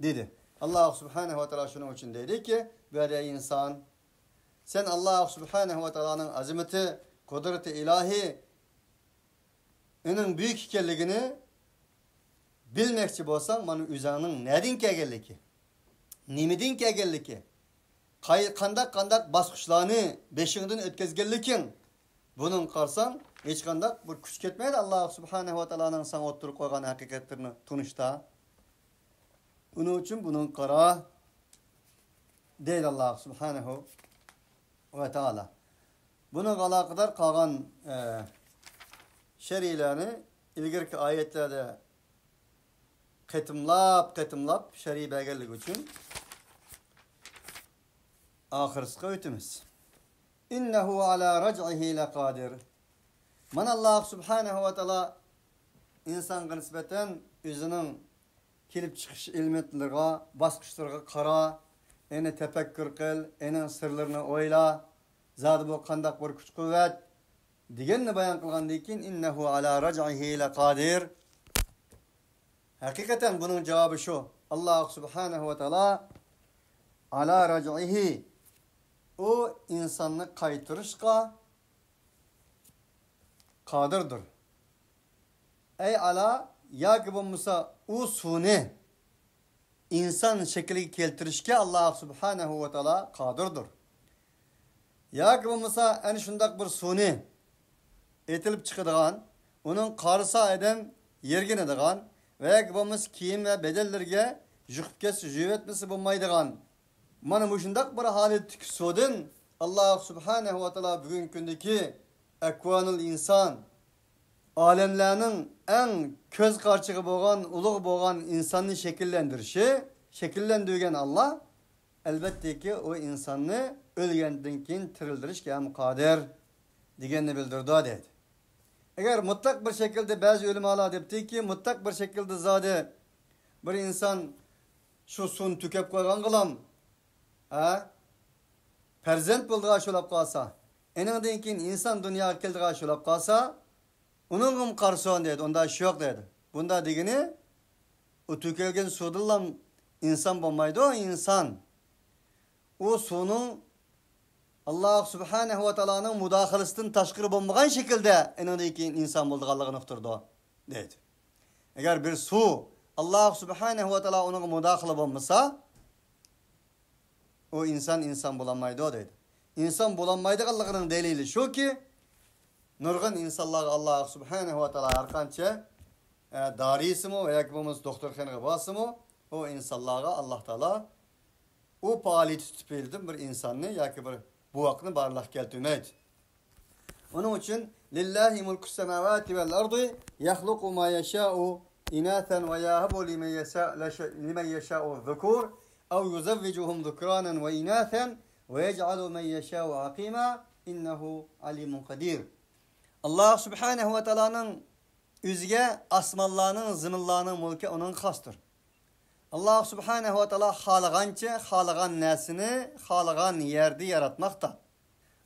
دېدى. ئاللاھ سۇبھانەھۇ ۋە تائالا شۇنىڭ ئۈچۈن دەيدىكى، بۇ يەردە ئەي ئىنسان، سەن ئاللاھ سۇبھانەھۇ ۋە تائالانىڭ ئەزىمىتى، قۇدرىتى ئىلاھى، ئۇنىڭ بۈيۈك ئىكەنلىكىنى بىلمەكچى بولساڭ، مانا ئۆزۈڭنىڭ نەدىن كەلگەنلىكى، نېمىدىن كەلگەنلىكى، قاي-، قانداق، قانداق باسقۇچلارنى بېشىڭدىن ئۆتكۈزگەنلىكىڭ، بۇنىڭغا قارىساڭ، ھېچقانداق بىر كۈچ كەتمەيدۇ ئاللاھ سۇبھانەھۇ ۋە تائالانىڭ ساڭا ئوتتۇرىغا قويغان ھەقىقەتلىرىنى تونۇشتا. ئۇنىڭ ئۈچۈن بۇنىڭغا قارا، دەيدۇ ئاللاھ سۇبھانەھۇ ۋە تائالا. بۇنىڭغا ئالاقىدار قالغان، ئە، شەرھلەرنى ئىلگىرىكى ئايەتلەردە قېتىملاپ، قېتىملاپ شەرھ بەرگەنلىكى ئۈچۈن ئاخىرسىغا ئۆتىمىز. إنه على رجعه لقادر. مانا ئاللاھ سۇبھانەھۇ ۋە تائالا ئىنسانغا نىسبەتەن ئۆزىنىڭ كېلىپ چىقىش ئىلمىتلىرىغا، باسقۇچلىرىغا قارا، ئېنى تەپەككۇر قىل، ئېنىڭ سىرلىرىنى ئويلا، زادى بۇ قانداق بىر كۈچ-قۇۋۋەت دېگەننى بايان قىلغاندىن كېيىن، إنه على رجعه لقادر. ھەقىقەتەن بۇنىڭ جاۋابى شۇ. ئاللاھ سۇبھانەھۇ ۋە تائالا على رجعه، ئۇ ئىنساننى قايتۇرۇشقا قادىردۇر. ئەي ئالا، ياكى بولمىسا ئۇ سۇنى ئىنسان شەكلىگە كەلتۈرۈشكە ئاللاھ سۇبھانەھۇ ۋە تائالا قادىردۇر. ياكى بولمىسا ئەنە شۇنداق بىر سۇنى ئېتىلىپ چىقىدىغان، ئۇنىڭ قارىسا ئادەم يىرگىنىدىغان ۋە ياكى بولمىسا كىيىم ۋە بەدەنلىرىگە يۇقۇپ كەتسە يۇيۇۋەتمىسە بولمايدىغان، مانا مۇشۇنداق بىر ھالەتتىكى سۇدىن ئاللاھ سۇبھانەھۇ ۋە تائالا بۈگۈنكى كۈندىكى ئەكۋانۇل ئىنسان، ئالەملەرنىڭ ئەڭ كۆز قارىچۇقى بولغان، ئۇلۇغ بولغان ئىنساننى شەكىللەندۈرۈشى، شەكىللەندۈرگەن ئاللاھ، ئەلۋەتتىكى، ئۇ ئىنساننى ئۆلگەندىن كېيىن تىرىلدۈرۈشكە ھەم قادىر دېگەننى بىلدۈرىدۇ، دەيدۇ. ئەگەر مۇتلەق بىر شەكىلدە بەزى ئۆلىمالار دەپتىكى، مۇتلەق بىر شەكىلدە زادى بىر ئىنسان شۇ سۇنى تۆكۈپ قويغانغىلام، ھە، پەرزەنت بولىدىغان شۇلاپ قالسا، ئېنىڭدىن كېيىن ئىنسان دۇنياغا كېلىدىغان شۇلاپ قالسا، ئۇنىڭغىمۇ قارىسۇن دەيدۇ، ئۇنداق ئىش يوق دەيدۇ. بۇنداق دېگىنى، ئۇ تۆكۈلگەن سۇدىنلا ئىنسان بولمايدۇ، ئىنسان. ئۇ سۇنىڭ ئاللاھ سۇبھانەھۇ ۋە تائالانىڭ مۇداخىلىسىدىن تاشقىرى بولمىغان شەكىلدە ئېنىڭدىن كېيىن ئىنسان بولىدىغانلىقىنى ئۇقتۇرىدۇ، دەيدۇ. ئەگەر بىر سۇ، ئاللاھ سۇبھانەھۇ ۋە تائالا ئۇنىڭغا مۇداخىلە بولمىسا، ئۇ ئىنسان ئىنسان بولالمايدۇ، دەيدۇ. ئىنسان بولالمايدىغانلىقىنىڭ دەلىلى شۇكى، نۇرغۇن ئىنسانلارغا ئاللاھ سۇبھانەھۇ ۋە تائالا ھەرقانچە، ئە، دارىسىمۇ ۋە ياكى بولمىسا دوختۇرخانىغا بارسىمۇ، ئۇ ئىنسانلارغا ئاللاھ تائالا ئۇ پائالىيىتى تۈپەيلىدىن بىر ئىنساننى ياكى بىر بوۋاقنى بارلىققا كەلتۈرمەيدۇ. ئۇنىڭ ئۈچۈن، لله ملك السماوات والأرض يخلق ما يشاء إناثا ويهب لمن يشاء، لمن يشاء الذكور أو يزوجهم ذكرانا وإناثا ويجعل من يشاء عقيما إنه عليم قدير. ئاللاھ سۇبھانەھۇ ۋە تائالانىڭ ئۆزىگە ئاسمانلارنىڭ، زېمىنلارنىڭ مۈلكى ئۇنىڭغا خاستۇر. ئاللاھ سۇبھانەھۇ ۋە تائالا خالىغانچە خالىغان نەرسىنى خالىغان يەردە ياراتماقتا.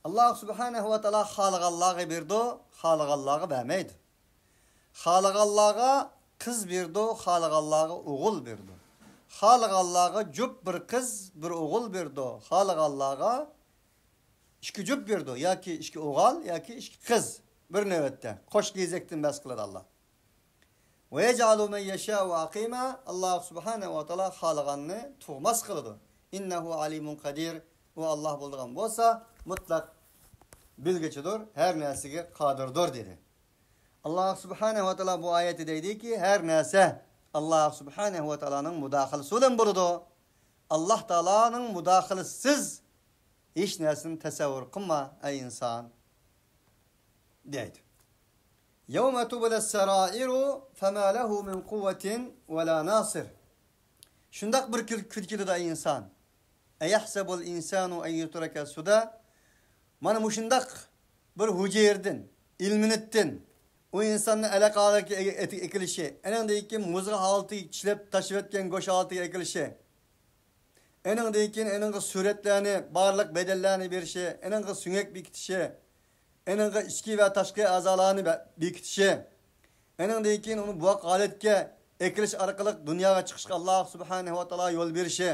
ئاللاھ سۇبھانەھۇ ۋە تائالا خالىغانلارغا بېرىدۇ، خالىغانلارغا بەرمەيدۇ. خالىغانلارغا قىز بېرىدۇ، خالىغانلارغا ئوغۇل بېرىدۇ. خالىغانلارغا جۈپ بىر قىز، بىر ئوغۇل بېرىدۇ. خالىغانلارغا ئىككى جۈپ بېرىدۇ، ياكى ئىككى ئوغۇل، ياكى ئىككى قىز. بىر نۆۋەتتە قوش گېزەكتىن بەس قىلىدۇ ئاللاھ. ويجعل من يشاء عقيما، ئاللاھ سۇبھانەھۇ ۋە تائالا خالىغاننى تۇغماس قىلىدۇ. إنه عليم قدير، ئۇ ئاللاھ بولىدىغان بولسا مۇتلەق بىلگۈچىدۇر، ھەر نەرسىگە قادىردۇر، دېدى. ئاللاھ سۇبھانەھۇ ۋە تائالا بۇ ئايەتتە دەيدىكى، ھەر نەرسە ئاللاھ سۇبھانەھۇ ۋە تائالانىڭ مۇداخىلىسى بىلەن بولىدۇ. ئاللاھ تائالانىڭ مۇداخىلىسىسىز ھېچ نەرسىنى تەسەۋۋۇر قىلما، ئەي ئىنسان، دەيدۇ. يوم تبلى السرائر فما له من قوة ولا ناصر. شۇنداق بىر كۈن، كۈن كېلىدۇ، ئەي ئىنسان. أيحسب الإنسان أن يترك سدى. مانا مۇشۇنداق بىر ھۇجەيرىدىن، ئىلمىنىتتىن ئۇ ئىنساننى ئەلەق ھالەتكە ئەكىلىشى، ئەنەڭدىن كېيىن مۇزغا ھالىتىگە چىلەپ تاشلىۋەتكەن گۆش ھالىتىگە ئەكىلىشى، ئېنىڭدىن كېيىن ئېنىڭغا سۈرەتلەرنى، بارلىق بەدەنلەرنى بېرىشى، ئېنىڭغا سۆڭەك بېكىتىشى، ئېنىڭغا ئىچكى ۋە تاشقى ئەزالارنى بە-، بېكىتىشى، ئېنىڭدىن كېيىن ئۇنى بوۋاق ھالەتكە ئەكىرىش ئارقىلىق دۇنياغا چىقىشقا ئاللاھ سۇبھانەھۇ ۋە تائالا يول بېرىشى،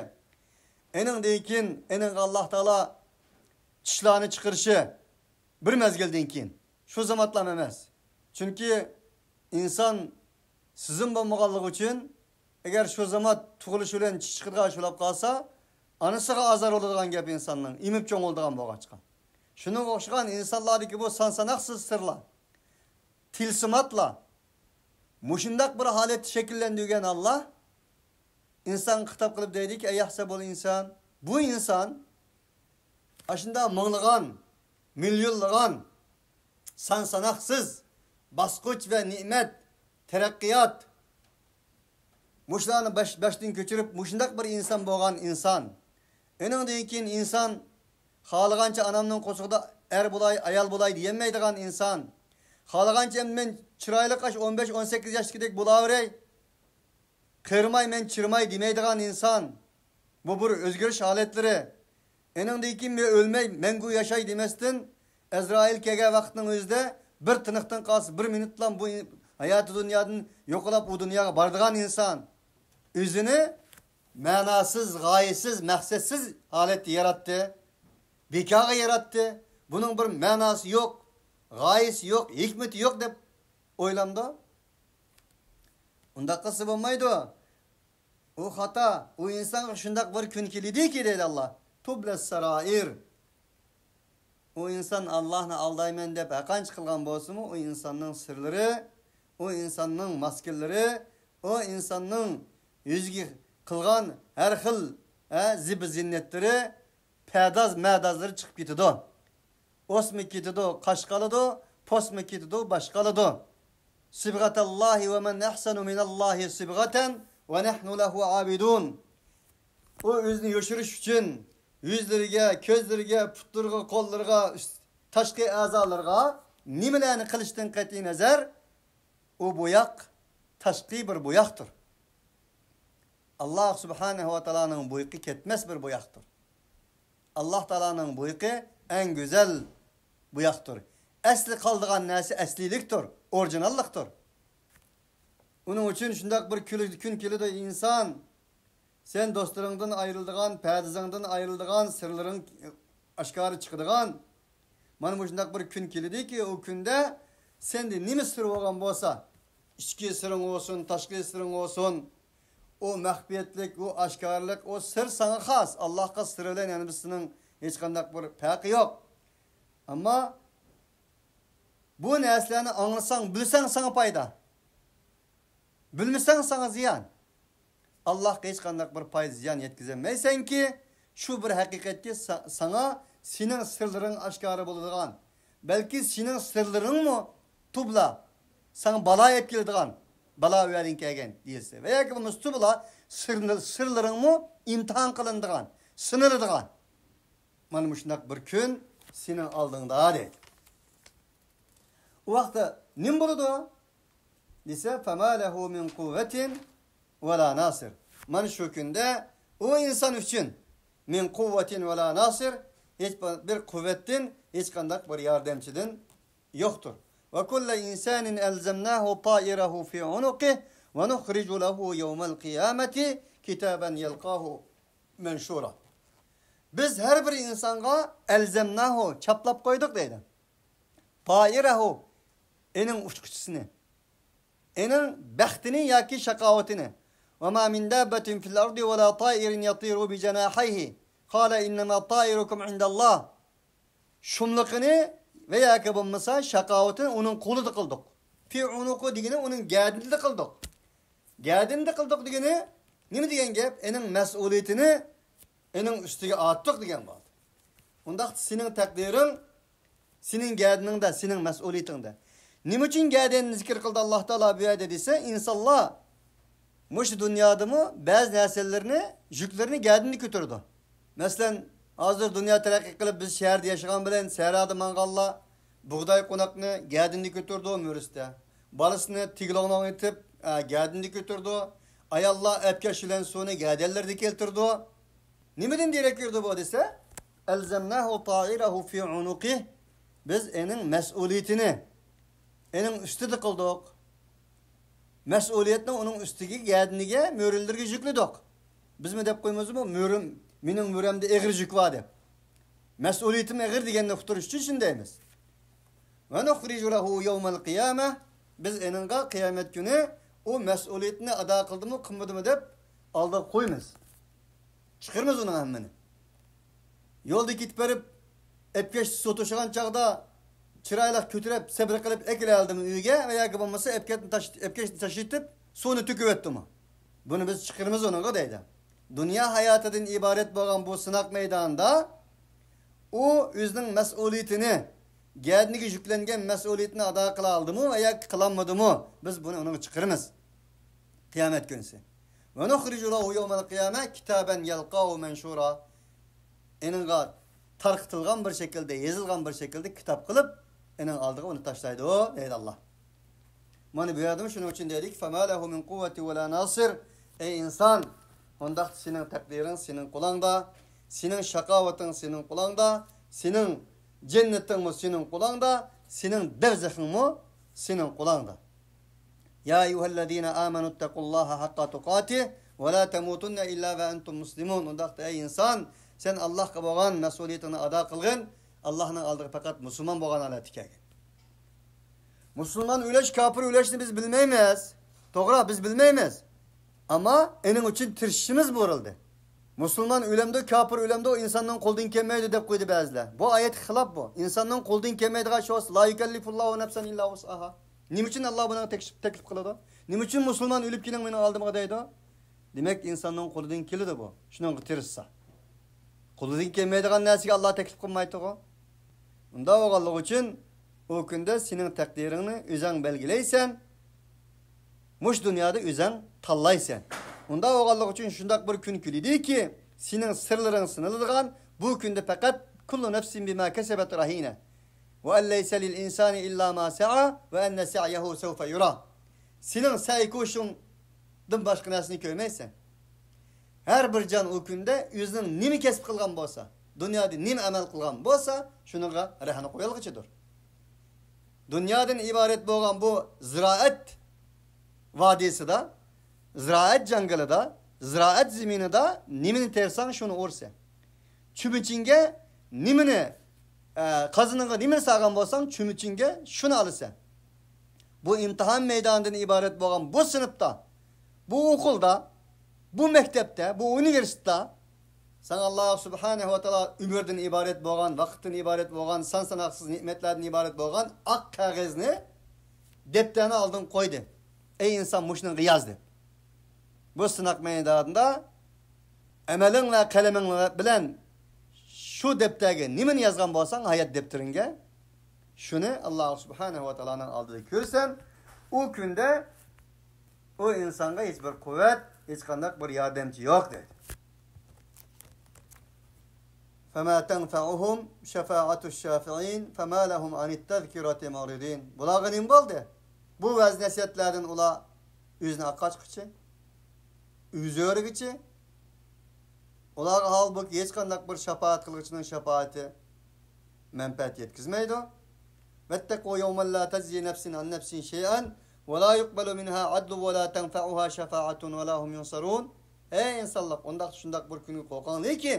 ئېنىڭدىن كېيىن ئېنىڭغا ئاللاھ تائالا چىشلارنى چىقىرىشى، بىر مەزگىلدىن كېيىن، شۇ زاماتلام ئەمەس. چۈنكى ئىنسان سېزىم بولمىغانلىقى ئۈچۈن، ئەگەر شۇ زامات تۇغۇلۇشى بىلەن چىش چىقىدىغان بولۇپ قالسا، ئانىسىغا ئازار بولىدىغان گەپ ئىنساننىڭ، ئېمىپ چوڭ بولىدىغان بولغاچقا. شۇنىڭغا ئوخشىغان ئىنسانلاردىكى بۇ سان ساناقسىز سىرلار، تىلسىماتلار، مۇشۇنداق بىر ھالەتتە شەكىللەندۈرگەن ئاللاھ ئىنسانغا خىتاب قىلىپ دەيدىكى، ئەي يەھسەبۇل ئىنسان، بۇ ئىنسان ئاشۇنداق مىڭلىغان، مىليونلىغان، سان ساناقسىز باسقۇچ ۋە نېمەت، تەرەققىيات، مۇشۇلارنى باش-، باشتىن كۆچۈرۈپ، مۇشۇنداق بىر ئىنسان بولغان ئىنسان. ئېنىڭدىن كېيىن ئىنسان خالىغانچە ئانامنىڭ قورسىقىدا ئەر بولاي، ئايال بولاي دېيەلمەيدىغان ئىنسان. خالىغانچە مەن چىرايلىق ئاش ئون بەش، ئون سەككىز ياشتىكىدەك بولاۋېرەي. قېرىماي مەن چىرىماي دېمەيدىغان ئىنسان. بۇ بىر ئۆزگىرىش ھالەتلىرى. ئېنىڭدىن كېيىن مەن ئۆلمەي، مەڭگۈ ياشاي دېمەستىن، ئەزرائىل كەلگەن ۋاقىتنىڭ ئۆزىدە بىر تىنىقتىن قالسا، بىر مىنۇتلا بۇ ھاياتى دۇنيادىن يوقىلاپ، ئۇ دۇنياغا بارىدىغان ئىنسان. ئۆزىنى مەناسىز، غايىسىز، مەقسەتسىز ھالەتتە ياراتتى. بىكارغا ياراتتى. بۇنىڭ بىر مەناسى يوق، غايىسى يوق، ھېكمىتى يوق دەپ ئويلامدۇ؟ ئۇنداق قىلسا بولمايدۇ. ئۇ خاتا. ئۇ ئىنسانغا شۇنداق بىر كۈن كېلىدىكى، دەيدۇ ئاللاھ. تۇبلەس سارائىر. ئۇ ئىنسان ئاللاھنى ئالدايمەن دەپ ھەقانچە قىلغان بولسىمۇ، ئۇ ئىنساننىڭ سىرلىرى، ئۇ ئىنساننىڭ ماسكىلىرى، ئۇ ئىنساننىڭ يۈزىگە قىلغان ھەر خىل، ھە، زىبۇ زىننەتلىرى، پەداز مەدازلىرى چىقىپ كېتىدۇ. ئوسما كېتىدۇ، قاش قالىدۇ، پوسما كېتىدۇ، باش قالىدۇ. سىبغەتەللاھى ۋە مەن ئەھسەنۇ مىنەللاھى سىبغەتەن ۋە نەھنۇ لەھۇ ئابىدۇن. ئۇ ئۆزىنى يوشۇرۇش ئۈچۈن يۈزلىرىگە، كۆزلىرىگە، پۇتلىرىغا، قوللىرىغا، ئۈست-، تاشقى ئەزالىرىغا نېمىلەرنى قىلىشتىن قەتئىينەزەر، ئۇ بوياق تاشقى بىر بوياقتۇر. ئاللاھ سۇبھانەھۇ ۋە تائالانىڭ بويىقى كەتمەس بىر بوياقتۇر. ئاللاھ تائالانىڭ بويىقى ئەڭ گۈزەل بوياقتۇر. ئەسلى قالىدىغان نەرسە ئەسلىيلىكتۇر، ئورىجىناللىقتۇر. ئۇنىڭ ئۈچۈن شۇنداق بىر كۈن، كۈن كېلىدۇ، ئىنسان، سەن دوستلىرىڭدىن ئايرىلىدىغان، پەردىزىڭدىن ئايرىلىدىغان، سىرلىرىڭ ئاشكارا چىقىدىغان، مانا مۇشۇنداق بىر كۈن كېلىدىكى، ئۇ كۈندە سەندە نېمە سىر بولغان بولسا، ئىچكى سىرىڭ بولسۇن، تاشقى سىرىڭ بولسۇن، ئۇ مەخپىيەتلىك، ئۇ ئاشكارىلىق، ئۇ سىر ساڭا خاس. ئاللاھقا سىر بىلەن يەنە بىرسىنىڭ ھېچقانداق بىر پەرقى يوق. ئەمما بۇ نەرسىلەرنى ئاڭلىساڭ، بىلسەڭ ساڭا پايدا. بىلمىسەڭ ساڭا زىيان. ئاللاھقا ھېچقانداق بىر پايدا زىيان يەتكۈزەلمەيسەنكى، شۇ بىر ھەقىقەتكە سا-، ساڭا سېنىڭ سىرلىرىڭ ئاشكارا بولىدىغان، بەلكى سېنىڭ سىرلىرىڭمۇ تۇبلا ساڭا بالا ئەپ كېلىدىغان، بالا ئۇ يەردىن كەلگەن دېيىلسە، ۋە ياكى بولمىسا تۇبلا سىرلىرىڭمۇ ئىمتىھان قىلىنىدىغان، سىنىلىدىغان. مانا مۇشۇنداق بىر كۈن سېنىڭ ئالدىڭدا دەيدۇ. ئۇ ۋاقىتتا نېمە بولىدۇ دېسە، فما له من قوة ولا ناصر. مانا شۇ كۈندە ئۇ ئىنسان ئۈچۈن من قوة ولا ناصر، ھېچ بىر قۇۋۋەتتىن، ھېچقانداق بىر ياردەمچىدىن يوقتۇر. وكل إنسان ألزمناه طائره في عنقه ونخرج له يوم القيامة كتابا يلقاه منشورا. بىز ھەر بىر ئىنسانغا ئەلزەمناھۇ، چاپلاپ قويدۇق دەيدۇ. تائىرەھۇ، ئېنىڭ ئۇچقۇچىسىنى، ئېنىڭ بەختىنى ياكى شاقاۋىتىنى. وما من دابة في الأرض ولا طائر يطير بجناحيه. قال إنما طائركم عند الله. شۇملۇقىنى ۋە ياكى بولمىسا شاقاۋىتىنى ئۇنىڭ قولىدا قىلدۇق. في عنقه دېگىنى ئۇنىڭ گەدىنىدە قىلدۇق. گەدىنىدە قىلدۇق دېگىنى نېمە دېگەن گەپ؟ ئېنىڭ مەسئۇلىيىتىنى ئېنىڭ ئۈستىگە ئارتتۇق دېگەن بولدى. ئۇنداقتا سېنىڭ تەقدىرىڭ سېنىڭ گەدىنىڭدە، سېنىڭ مەسئۇلىيىتىڭدە. نېمە ئۈچۈن گەدىنىنى زىكىر قىلدى ئاللاھ تائالا بۇ يەردە دېسە، ئىنسانلار مۇشۇ دۇنيادىمۇ بەزى نەرسىلىرىنى، يۈكلىرىنى گەدىنىدە كۆتۈرىدۇ. مەسىلەن، ھازىر دۇنيا تەرەققىي قىلىپ، بىز شەھەردە ياشىغان بىلەن سەھرادا ماڭغانلار بۇغداي قوناقنى گەدىنىدە كۆتۈرىدۇ، مۈرىسىدە. بالىسىنى تىگلوڭلوڭ ئېتىپ، ئە، گەدىنىدە كۆتۈرىدۇ. ئاياللار ئەپكەش بىلەن سۇنى گەدەنلىرىدە كەلتۈرىدۇ. نېمىدىن دېرەك بېرىدۇ بۇ دېسە، ألزمناه طائره في عنقه، بىز ئېنىڭ مەسئۇلىيىتىنى ئېنىڭ ئۈستىدە قىلدۇق. مەسئۇلىيەتنى ئۇنىڭ ئۈستىگە، گەدىنىگە، مۈرىلىرىگە يۈكلىدۇق. بىزمۇ دەپ قويىمىزمۇ، مۈرىم، مېنىڭ مۈرەمدە ئېغىر يۈك بار دەپ. مەسئۇلىيىتىم ئېغىر دېگەننى ئۇقتۇرۇش ئۈچۈن شۇنداق دەيمىز. ونخرج له يوم القيامة، بىز ئېنىڭغا قىيامەت كۈنى ئۇ مەسئۇلىيەتنى ئادا قىلدىمۇ، قىلمىدىمۇ دەپ ئالدىغا قويىمىز. چىقىرىمىز ئۇنىڭ ھەممىنى. يولدا كېتىپ بېرىپ، ئەپكەشتە سۇ توشۇغان چاغدا چىرايلىق كۆتۈرۈپ، سەبرى قىلىپ ئەكېلەلدىمۇ ئۆيگە، ۋە ياكى بولمىسا ئەپكەشتىنى تاش-، ئەپكەشتىنى تاشلىتىپ، سۇنى تۆكۈۋەتتىمۇ؟ بۇنى بىز چىقىرىمىز ئۇنىڭغا دەيدۇ. دۇنيا ھاياتىدىن ئىبارەت بولغان بۇ سىناق مەيدانىدا ئۇ ئۆزىنىڭ مەسئۇلىيىتىنى، گەدىنىگە يۈكلەنگەن مەسئۇلىيىتىنى ئادا قىلالدىمۇ ۋە ياكى قىلالمىدىمۇ، بىز بۇنى ئۇنىڭغا چىقىرىمىز. قىيامەت كۈنىسى. ونخرج له يوم القيامة كتابا يلقاه منشورا. ئېنىڭغا تارقىتىلغان بىر شەكىلدە، يېزىلغان بىر شەكىلدە كىتاب قىلىپ، ئېنىڭ ئالدىغا ئۇنى تاشلايدۇ، دەيدۇ ئاللا. مانا بۇ يەردىمۇ شۇنىڭ ئۈچۈن دېدىكى، فما له من قوة ولا ناصر. ئەي ئىنسان، ئۇنداقتا سېنىڭ تەقدىرىڭ سېنىڭ قولۇڭدا، سېنىڭ شاقاۋىتىڭ سېنىڭ قولۇڭدا، سېنىڭ جەننىتىڭمۇ سېنىڭ قولۇڭدا، سېنىڭ دەرزىخىڭمۇ سېنىڭ قولۇڭدا. يا أيها الذين آمنوا اتقوا الله حق تقاته ولا تموتن إلا وأنتم مسلمون. ئۇنداقتا ئەي ئىنسان، سەن ئاللاھقا بولغان مەسئۇلىيىتىڭنى ئادا قىلغىن، ئاللاھنىڭ ئالدىغا پەقەت مۇسۇلمان بولغان ھالەتتە كەلگىن. مۇسۇلمان ئۆلۈش، كاپىر ئۆلۈشنى بىز بىلمەيمىز. توغرا، بىز بىلمەيمىز. ئەمما ئېنىڭ ئۈچۈن تىرىشىشىمىز بۇيرۇلدى. مۇسۇلمان ئۆلەمدۇ، كاپىر ئۆلەمدۇ، ئۇ ئىنساننىڭ قولىدىن كەلمەيدۇ دەپ قويدى بەزىلەر. بۇ ئايەتكە خىلاپ بۇ. ئىنساننىڭ قولىدىن كەلمەيدىغان ئىش بولسا، لا يكلف الله نفسا إلا وسعها. نېمە ئۈچۈن ئاللا بۇنىڭغا تەكلىپ، تەكلىپ قىلىدۇ؟ نېمە ئۈچۈن مۇسۇلمان ئۆلۈپ كېلىڭ مېنىڭ ئالدىمغا دەيدۇ؟ دېمەك، ئىنساننىڭ قولىدىن كېلىدۇ بۇ، شۇنىڭغا تىرىشسا. قولىدىن كەلمەيدىغان نەرسىگە ئاللا تەكلىپ قىلمايتتىغۇ. ئۇنداق بولغانلىقى ئۈچۈن ئۇ كۈندە سېنىڭ تەقدىرىڭنى ئۆزۈڭ بەلگىلەيسەن. مۇشۇ دۇنيادا ئۆزۈڭ تاللايسەن. ئۇنداق بولغانلىقى ئۈچۈن شۇنداق بىر كۈن كېلىدۇكى، سېنىڭ سىرلىرىڭ سىنىلىدىغان، بۇ كۈندە پەقەت كل نفس بما كسبت رهينة وأن ليس للإنسان إلا ما سعى وأن سعيه سوف يرى. سېنىڭ سەي كوشۇڭدىن باشقا نەرسىنى كۆرمەيسەن. ھەر بىر جان ئۇ كۈندە ئۆزىنىڭ نېمە كەسىپ قىلغان بولسا، دۇنيادا نېمە ئەمەل قىلغان بولسا، شۇنىڭغا رەھنە قويۇلغۇچىدۇر. دۇنيادىن ئىبارەت بولغان بۇ زىرائەت ۋادىسىدا، زىرائەت جاڭگىلىدا، زىرائەت زېمىنىدا نېمىنى تېرىساڭ، شۇنى ئورىسەن. چۆمۈچۈڭگە نېمىنى، ئە، قازىنىڭغا نېمىنى سالغان بولساڭ، چۆمۈچۈڭگە شۇنى ئالىسەن. بۇ ئىمتىھان مەيدانىدىن ئىبارەت بولغان بۇ سىنىپتا، بۇ ئوكۇلدا، بۇ مەكتەپتە، بۇ ئۇنىۋېرسىتېتتا ساڭا ئاللا سۇبھانەھۇ ۋە تائالا ئۆمۈردىن ئىبارەت بولغان، ۋاقىتتىن ئىبارەت بولغان، سان ساناقسىز نېمەتلەردىن ئىبارەت بولغان ئاق قەغەزنى، دەپتەرنى ئالدىڭغا قويدى. ئەي ئىنسان، مۇشۇنىڭغا ياز دەپ. بۇ سىناق مەيدانىدا ئەمەلىڭ ۋە قەلىمىڭ بىلەن شۇ دەپتەرگە نېمىنى يازغان بولساڭ، ھايات دەپتىرىڭگە، شۇنى ئاللا سۇبھانەھۇ ۋە تائالانىڭ ئالدىدا كۆرسەن، ئۇ كۈندە ئۇ ئىنسانغا ھېچ بىر قۇۋۋەت، ھېچقانداق بىر ياردەمچى يوق دەيدۇ. فما تنفعهم شفاعة الشافعين فما لهم عن التذكرة معرضين. بۇلارغا نېمە بولدى؟ بۇ ۋەز نەسىھەتلەردىن ئۇلار ئۆزىنى ئاقاچقۇچى، ئۆزى ئۆرىگۈچى. ئۇلارغا ھالبۇكى ھېچقانداق بىر شاپائەت قىلغۇچىنىڭ شاپائىتى مەنپەئەت يەتكۈزمەيدۇ. واتقوا يوما لا تجزي نفس عن نفس شيئا ولا يقبل منها عدل ولا تنفعها شفاعة ولا هم ينصرون. ئەي ئىنسانلار، ئۇنداق شۇنداق بىر كۈنگە قورقۇڭلاركى،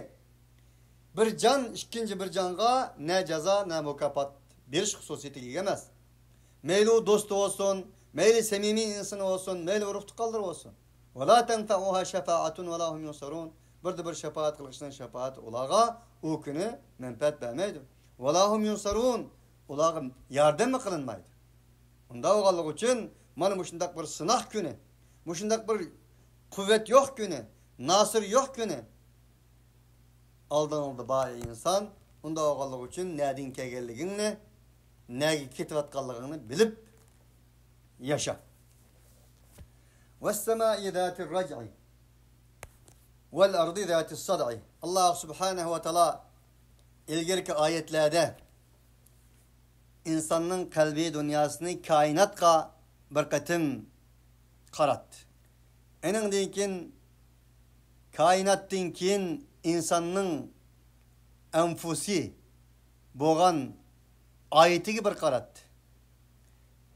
بىر جان ئىككىنچى بىر جانغا نە جازا، نە مۇكاپات بېرىش خۇسۇسىيىتىگە ئىگە ئەمەس. مەيلى ئۇ دوستى بولسۇن، مەيلى سەمىمىي ئىنسىنى بولسۇن، مەيلى ئۇرۇق تۇغقانلىرى بولسۇن. ولا تنفعها شفاعة ولا هم ينصرون. بىردە بىر شاپائەت قىلغۇچىنىڭ شاپائىتى ئۇلارغا ئۇ كۈنى مەنپەئەت بەرمەيدۇ. ولا هم ينصرون. ئۇلارغا ياردەممۇ قىلىنمايدۇ. ئۇنداق بولغانلىقى ئۈچۈن مانا مۇشۇنداق بىر سىناق كۈنى، مۇشۇنداق بىر قۇۋۋەت يوق كۈنى، ناسىر يوق كۈنى، ئالدىڭدا بار ئىنسان، ئۇنداق بولغانلىقى ئۈچۈن نەدىن كەلگەنلىكىڭنى، نەگە كېتىۋاتقانلىقىڭنى بىلىپ ياشا. والسماء ذات الرجع والأرض ذات الصدع. ئاللا سۇبھانەھۇ ۋە تائالا ئىلگىرىكى ئايەتلەردە ئىنساننىڭ قەلبىي دۇنياسىنى كائىناتقا بىر قېتىم قاراتتى. ئېنىڭدىن كېيىن، كائىناتتىن كېيىن ئىنساننىڭ ئەنفۇسى بولغان ئايىتىگە بىر قاراتتى.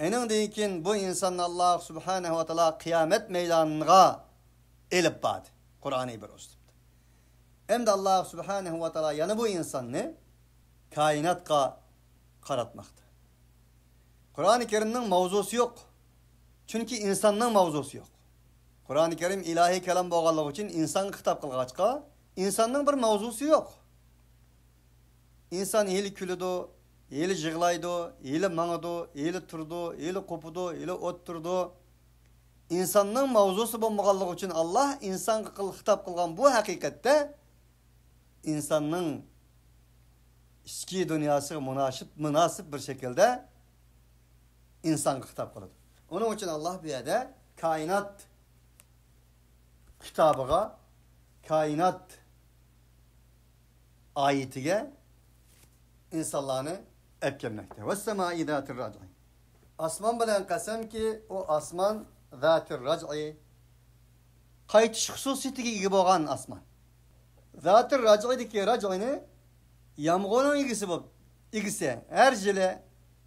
ئېنىڭدىن كېيىن بۇ ئىنساننى ئاللاھ سۇبھانەھۇ ۋە تائالا قىيامەت مەيدانىغا ئېلىپ باردى. قۇرئانى بىر ئۇسلۇبتا. ئەمدى ئاللاھ سۇبھانەھۇ ۋە تائالا يەنە بۇ ئىنساننى كائىناتقا قاراتماقتا. قۇرئانى كەرىمنىڭ ماۋزۇسى يوق. چۈنكى ئىنساننىڭ ماۋزۇسى يوق. قۇرئانى كەرىم ئىلاھىي كالام بولغانلىقى ئۈچۈن ئىنسانغا خىتاب قىلغاچقا، ئىنساننىڭ بىر ماۋزۇسى يوق. ئىنسان ھېلى كۈلىدۇ، ھېلى يىغلايدۇ، ھېلى ماڭىدۇ، ھېلى تۇرىدۇ، ھېلى قوپىدۇ، ھېلى ئولتۇرىدۇ. ئىنساننىڭ ماۋزۇسى بولمىغانلىقى ئۈچۈن ئاللاھ ئىنسانغا قىل-، خىتاب قىلغان بۇ ھەقىقەتتە ئىنساننىڭ ئىچكى دۇنياسىغا مۇناسىپ، مۇناسىپ بىر شەكىلدە ئىنسانغا خىتاب قىلىدۇ. ئۇنىڭ ئۈچۈن ئاللاھ بۇ يەردە كائىنات خىتابىغا، كائىنات ئايىتىگە ئىنسانلارنى ئەپكەلمەكتە. «ۋەسسەمائى زاتىر رەجئى». ئاسمان بىلەن قەسەمكى، ئۇ ئاسمان زاتىر رەجئى، قايتىش خۇسۇسىيىتىگە ئىگە بولغان ئاسمان. زاتىر رەجئىدىكى رەجئىنى يامغۇرنىڭ ئىگىسى بولۇپ، ئىگىسى، ھەر يىلى،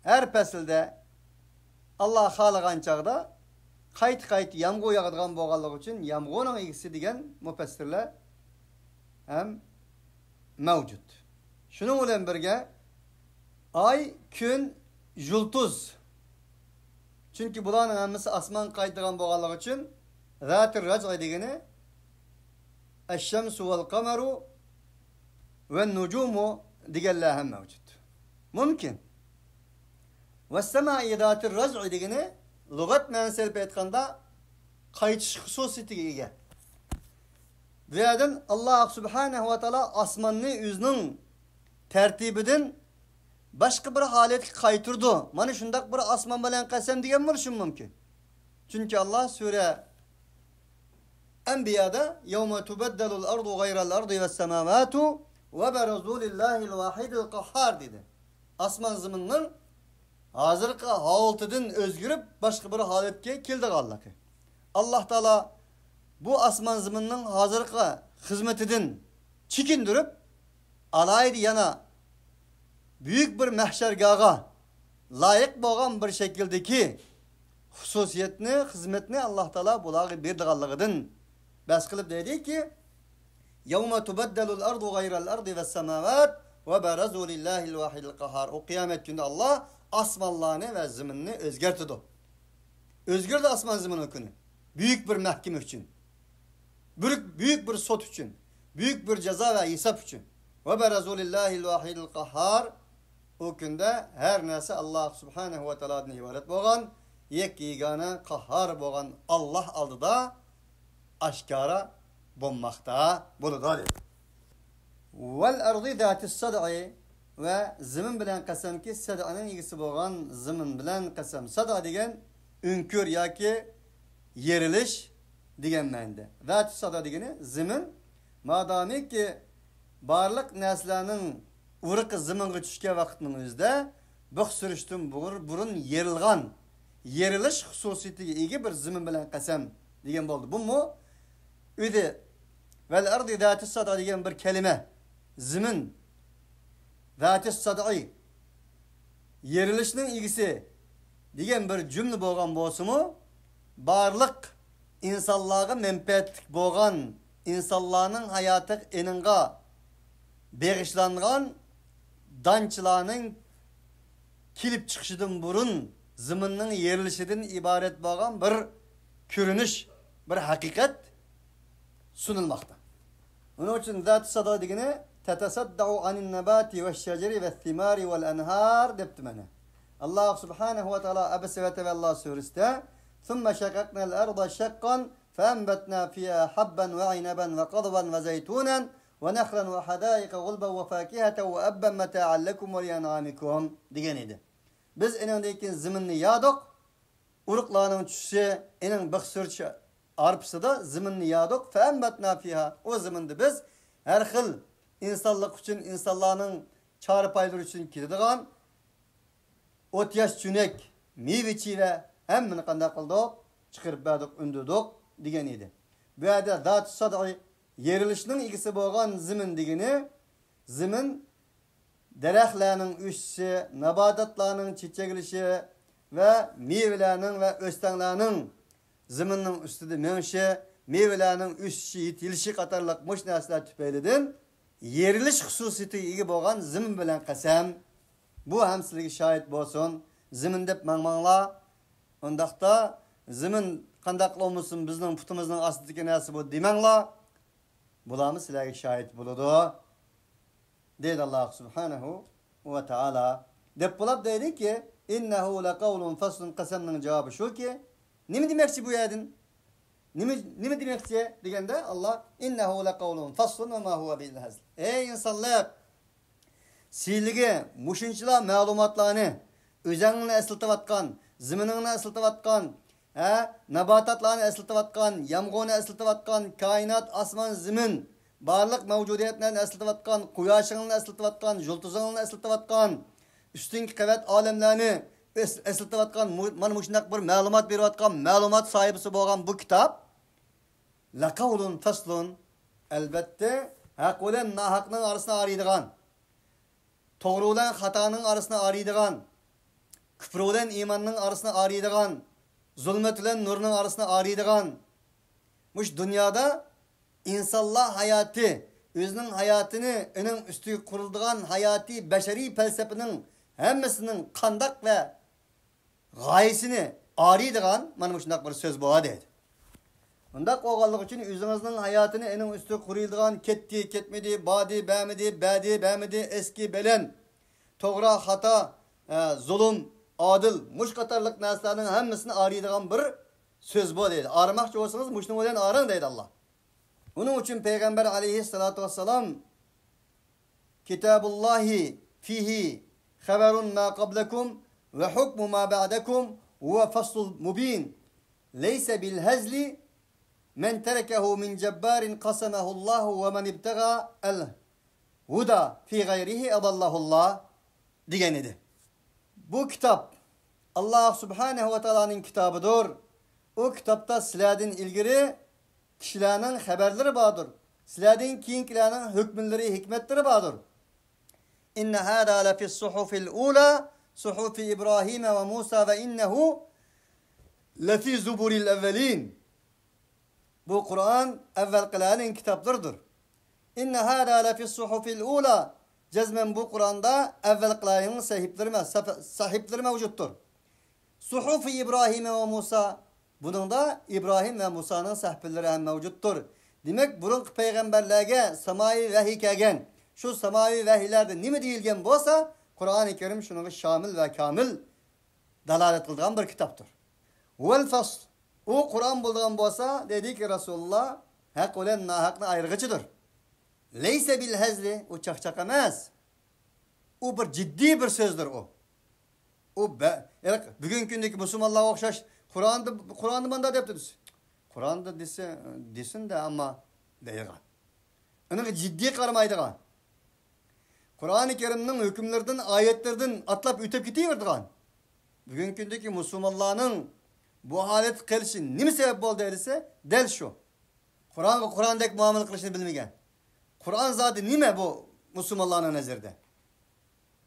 ھەر پەسىلدە ئاللاھ خالىغان چاغدا قايتا-قايتا يامغۇر ياغىدىغان بولغانلىقى ئۈچۈن يامغۇرنىڭ ئىگىسى دېگەن مۇپەسسىرلەر ھەم مەۋجۇت. شۇنىڭ بىلەن بىرگە، ئاي، كۈن، يۇلتۇز، چۈنكى بۇلارنىڭ ھەممىسى ئاسمانغا قايتىدىغان بولغانلىقى ئۈچۈن، زاتىر رەجئى دېگىنى ئەششەمسۇ ۋەل قەمەرۇ ۋەن نۇجۇمۇ دېگەنلەر ھەم مەۋجۇت. مۇمكىن. ۋەسسەمائى زاتىر رەجئى دېگىنى لۇغەت مەنىسى ئېلىپ ئېيتقاندا قايتىش خۇسۇسىيىتىگە ئىگە. بۇ يەردىن ئاللاھ سۇبھانەھۇ ۋە تائالا ئاسماننى ئۆزىنىڭ تەرتىپىدىن باشقا بىر ھالەتكە قايتۇرىدۇ. مانا شۇنداق بىر ئاسمان بىلەن قەسەم دېگەن بولۇشى مۇمكىن. چۈنكى ئاللاھ سۈرە ئەنبىيادا «يَوْمَ تُبَدَّلُ الْأَرْضُ غَيْرَ الْأَرْضِ وَالسَّمَاوَاتُ وَبَرَزُوا لِلَّهِ الْوَاحِدِ الْقَهَّارِ» دېدى. ئاسمان زېمىننىڭ ھازىرقى ھالىتىدىن ئۆزگىرىپ، باشقا بىر ھالەتكە كېلىدىغانلىقى. ئاللاھ تائالا بۇ ئاسمان زېمىننىڭ ھازىرقى خىزمىتىدىن چېكىندۈرۈپ، ئالاھىدە يەنە بۈيۈك بىر مەھشەرگاھقا لايىق بولغان بىر شەكىلدىكى خۇسۇسىيەتنى، خىزمەتنى ئاللاھ تائالا بۇلارغا بېرىدىغانلىقىدىن بەس قىلىپ دەيدىكى، «يَوْمَ تُبَدَّلُ الْأَرْضُ غَيْرَ الْأَرْضِ وَالسَّمَاوَاتُ وَبَرَزُوا لِلَّهِ الْوَاحِدِ الْقَهَّارِ». ئۇ قىيامەت كۈنىدە ئاللاھ ئاسمانلارنى ۋە زېمىننى ئۆزگەرتىدۇ. ئۆزگىرىدۇ ئاسمان زېمىن ئۇ كۈنى. بۈيۈك بىر مەھكىمە ئۈچۈن. بۈيۈك، بۈيۈك بىر سوت ئۈچۈن، بۈيۈك بىر جازا ۋە ھېساب ئۈچۈن. «وَبَرَزُوا لِلَّهِ الْوَاحِدِ الْقَهَّارِ». ئۇ كۈندە ھەر نەرسە ئاللاھ سۇبھانەھۇ ۋە تائالادىن ئىبارەت بولغان، يەككە يېگانە، قاھھار بولغان ئاللاھ ئالدىدا ئاشكارا بولماقتا، بولىدۇ، دېدى. «وَالْأَرْضِ ذَاتِ الصَّدْعِ» ۋە زېمىن بىلەن قەسەمكى، سەدئنىڭ ئىگىسى بولغان زېمىن بىلەن قەسەم. سەدئ دېگەن ئۆڭكۈر ياكى يېرىلىش دېگەن مەنىدە. زاتۇ سەدئ دېگىنى زېمىن. مادامىكى بارلىق نەرسىلەرنىڭ ئۇرۇقى زېمىنغا چۈشكەن ۋاقىتنىڭ ئۆزىدە بۇ سۈرۈشتىن بۇر-، بۇرۇن يېرىلغان، يېرىلىش خۇسۇسىيىتىگە ئىگە بىر زېمىن بىلەن قەسەم دېگەن بولدى. بۇمۇ ئۆزى «ۋەل ئەردى زاتى سەدئ» دېگەن بىر كەلىمە، زېمىن، زاتى سەدئ، يېرىلىشنىڭ ئىگىسى دېگەن بىر جۈملە بولغان بولسىمۇ، بارلىق ئىنسانلارغا مەنپەئەتلىك بولغان، ئىنسانلارنىڭ ھاياتىغا ئېنىڭغا بېغىشلانغان دانچىلارنىڭ كېلىپ چىقىشىدىن بۇرۇن زېمىننىڭ يېرىلىشىدىن ئىبارەت بولغان بىر كۆرۈنۈش، بىر ھەقىقەت سۇنۇلماقتا. ئۇنىڭ ئۈچۈن زاتى سەدئ دېگىنى «تەتەسەددەئۇ ئەنىن نەباتى ۋەششەجەرى ۋەسسىمارى ۋەلئەنھار» دەپتۇ مانا. ئاللاھ سۇبھانەھۇ ۋە تائالا ئەبەسە ۋە تەۋەللا سۈرىسىدە «ثم شققنا الأرض شقا فأنبتنا فيها حبا وعنبا وقضبا وزيتونا ونخلا وحدائق غلبا وفاكهة وأبا متاعا لكم ولأنعامكم» دېگەن ئىدى. بىز ئېنىڭدىن كېيىن زېمىننى يادۇق، ئۇرۇقلارنىڭ چۈشىسى، ئېنىڭ بىخ سۈرۈش ئارپىسىدا زېمىننى يادۇق. فأنبتنا فيها، ئۇ زېمىندا بىز ھەر خىل ئىنسانلىق ئۈچۈن، ئىنسانلارنىڭ چارپايلىرى ئۈچۈن كېلىدىغان ئوت-ياش چۆنەك، مېۋە-چېۋە ھەممىنى قانداق قىلدۇق؟ چىقىرىپ بەردۇق، ئۈندۈردۇق دېگەن ئىدى. بۇ يەردە زاتى سەدئ يېرىلىشنىڭ ئىگىسى بولغان زېمىن دېگىنى، زېمىن دەرەخلەرنىڭ ئۆسۈشى، ناباتاتلارنىڭ چېچەكلىشى ۋە مېۋىلەرنىڭ ۋە ئۆستەڭلەرنىڭ زېمىننىڭ ئۈستىدە مېڭىشى، مېۋىلەرنىڭ ئۆسۈشى، يېتىلىشى قاتارلىق مۇشۇ نەرسىلەر تۈپەيلىدىن يېرىلىش خۇسۇسىيىتىگە ئىگە بولغان زېمىن بىلەن قەسەم. بۇ ھەم سىلەرگە شاھىت بولسۇن. زېمىن دەپ ماڭماڭلار. ئۇنداقتا زېمىن قانداق بولمىسۇن، بىزنىڭ پۇتىمىزنىڭ ئاستىدىكى نەرسە بۇ دېمەڭلار. بۇلارمۇ سىلەرگە شاھىت بولىدۇ، دەيدۇ ئاللاھ سۇبھانەھۇ ۋە تائالا. دەپ بولۇپ دەيدۇكى، «ئىننەھۇ لەقەۋلۇن فەسلۇن»، قەسەمنىڭ جاۋابى شۇكى، نېمە دېمەكچى بۇ يەردىن؟ نېمە، نېمە دېمەكچى دېگەندە، ئاللاھ، «ئىننەھۇ لەقەۋلۇن فەسلۇن ۋە ما ھۇۋە بىل ھەزل». ئەي ئىنسانلار، سىلىگە مۇشۇنچىلا مەلۇماتلارنى، ئۆزەڭنى ئەسلىتىۋاتقان، زېمىنىڭنى ئەسلىتىۋاتقان، ھە، ناباتاتلارنى ئەسلىتىۋاتقان، يامغۇرنى ئەسلىتىۋاتقان، كائىنات، ئاسمان، زېمىن، بارلىق مەۋجۇدىيەتلەرنى ئەسلىتىۋاتقان، قۇياشىڭنى ئەسلىتىۋاتقان، يۇلتۇزۇڭنى ئەسلىتىۋاتقان، ئۈستۈنكى قەۋەت ئالەملەرنى ئەس-، ئەسلىتىۋاتقان مۇ-، مانا مۇشۇنداق بىر مەلۇمات بېرىۋاتقان، مەلۇمات ساھىبىسى بولغان بۇ كىتاب، لەقەۋلۇن فەسلۇن، ئەلۋەتتە، ھەق بىلەن ناھەقنىڭ ئارىسىنى ئايرىيدىغان، توغرا بىلەن خاتانىڭ ئارىسىنى ئايرىيدىغان، كۇپۇر بىلەن ئىماننىڭ ئارىسىنى ئايرىيدىغان، زۇلمەت بىلەن نۇرنىڭ ئارىسىنى ئايرىيدىغان، مۇشۇ دۇنيادا ئىنسانلار ھاياتى، ئۆزىنىڭ ھاياتىنى، ئۇنىڭ ئۈستىگە قۇرۇلىدىغان ھاياتىي بەشەرىي پەلسەپىنىڭ ھەممىسىنىڭ قانداق ۋە غايىسىنى ئايرىيدىغان مانا مۇشۇنداق بىر سۆز بار دەيدۇ. ئۇنداق بولغانلىقى ئۈچۈن ئۆزىڭىزنىڭ ھاياتىنى ئېنىڭ ئۈستىگە قۇرۇلىدىغان كەتتى، كەتمىدى، باردى، بەرمىدى، بەردى، بەرمىدى، ئەسكى، بەلەن، توغرا، خاتا، ئە، زۇلۇم، ئادىل، مۇشۇ قاتارلىق نەرسىلەرنىڭ ھەممىسىنى ئايرىيدىغان بىر سۆز بار دەيدۇ. ئايرىماقچى بولسىڭىز مۇشۇنىڭ بىلەن ئايرىڭ دەيدۇ ئاللاھ. ئۇنىڭ ئۈچۈن پەيغەمبەر ئەلەيھىسسالاتۇ ۋەسسالام، كىتابۇللاھى فىھى خەبەرۇن ما قابلەكۇم ۋە ھۇكمۇ ما بەئدەكۇم ھۇۋە فەسلۇل مۇبىن. لەيسە بىل ھەزلى مەن تەرەكەھۇ مىن جەببارىن قەسەمەھۇللاھۇ ۋە مەن ئىبتەغا ئەل ھۇدا فى غەيرىھى ئەدەللاھۇللاھ، دېگەن ئىدى. بۇ كىتاب ئاللاھ سۇبھانەھۇ ۋە تائالانىڭ كىتابىدۇر. ئۇ كىتابتا سىلەردىن ئىلگىرى كىشىلەرنىڭ خەۋەرلىرى باردۇر. سىلەردىن كېيىنكىلەرنىڭ ھۆكۈملىرى، ھېكمەتلىرى باردۇر. إن هذا لفي الصحف الأولى صحف إبراهيم وموسى وإنه لفي زبر الأولين. بۇ قۇرئان ئەۋۋەلقىلەرنىڭ كىتابلىرىدۇر. إن هذا لفي الصحف الأولى. جەزمەن بۇ قۇرئاندا ئەۋۋەلقىلەرنىڭ سەھىپىلىرى مە-، سەف-، سەھىپىلىرى مەۋجۇتتۇر. صحف إبراهيم وموسى. بۇنىڭدا ئىبراھىم ۋە مۇسانىڭ سەھىپىلىرى ھەم مەۋجۇتتۇر. دېمەك، بۇرۇنقى پەيغەمبەرلەرگە سامايى ۋەھىي كەلگەن، شۇ سامايى ۋەھىيلەردە نېمە دېيىلگەن بولسا، قۇرئانى كەرىم شۇنىڭغا شامىل ۋە كامىل دالالەت قىلىدىغان بىر كىتابتۇر. ۋەل فەسل، ئۇ قۇرئان بولىدىغان بولسا، دېدىكى رەسۇلۇللا، ھەق بىلەن ناھەقنى ئايرىغۇچىدۇر. لەيسە بىل ھەزلى، ئۇ چاقچاق ئەمەس. ئۇ بىر جىددىي بىر سۆزدۇر ئۇ. ئۇ بە-، يەنى بۈگۈنكى كۈندىكى مۇسۇلمانلارغا ئوخشاش قۇرئاندا، قۇرئاندا مانداق دەپتۇ دېسە، قۇرئاندا دېسە، دېسۇن دە، ئەمما دەيدىغان. ئۇنىڭغا جىددىي قارىمايدىغان. قۇرئانى كەرىمنىڭ ھۆكۈملىرىدىن، ئايەتلىرىدىن ئاتلاپ ئۆتۈپ كېتىۋېرىدىغان. بۈگۈنكى كۈندىكى مۇسۇلمانلارنىڭ بۇ ھالەتكە قېلىشى نېمە سەۋەب بولدى دېسە، دەل شۇ. قۇرئانغا قۇرئاندەك مۇئامىلە قىلىشنى بىلمىگەن. قۇرئان زادى نېمە بۇ مۇسۇلمانلارنىڭ نەزىرىدە؟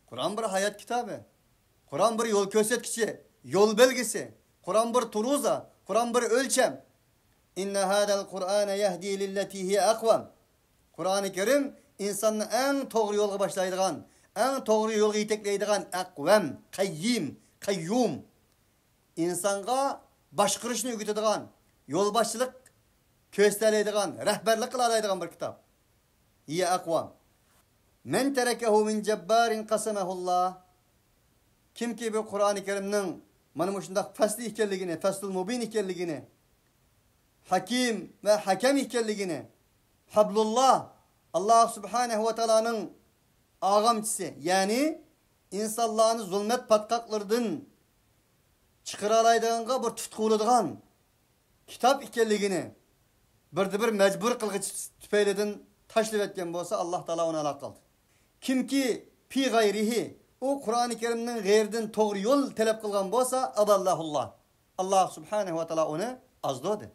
قۇرئان بىر ھايات كىتابى. قۇرئان بىر يول كۆرسەتكۈچى، يول بەلگىسى. قۇرئان بىر تۇرۇزا، قۇرئان بىر ئۆلچەم. إن هذا القرآن يهدي للتي هي أقوم. قۇرئانى كەرىم ئىنساننى ئەڭ توغرا يولغا باشلايدىغان، ئەڭ توغرا يولغا يېتەكلەيدىغان، ئەقۋەم، قەييىم، قەييۇم. ئىنسانغا باشقۇرۇشنى ئۆگىتىدىغان، يولباشچىلىق كۆرسىتەلەيدىغان، رەھبەرلىك قىلالايدىغان بىر كىتاب. هي أقوم. من تركه من جبار قسمه الله. كىمكى بۇ قۇرئانى كەرىمنىڭ مانا مۇشۇنداق پەسلى ئىكەنلىكىنى، پەسلۇل مۇبىن ئىكەنلىكىنى، ھەكىم ۋە ھەكەم ئىكەنلىكىنى، ھەبلۇللا، ئاللاھ سۇبھانەھۇ ۋە تائالانىڭ ئاغامچىسى، يەنى ئىنسانلارنى زۇلمەت پاتقاقلىرىدىن چىقىرالايدىغانغا بىر تۇتقا بولىدىغان كىتاب ئىكەنلىكىنى، بىردە بىر مەجبۇر قىلغۇچى تۈپەيلىدىن تاشلىۋەتكەن بولسا، ئاللاھ تائالا ئۇنى ھالاك قىلدى. كىمكى في غيره، ئۇ قۇرئانى كەرىمنىڭ غەيرىدىن توغرا يول تەلەپ قىلغان بولسا، أضله الله، ئاللاھ سۇبھانەھۇ ۋە تائالا ئۇنى ئازدۇردى.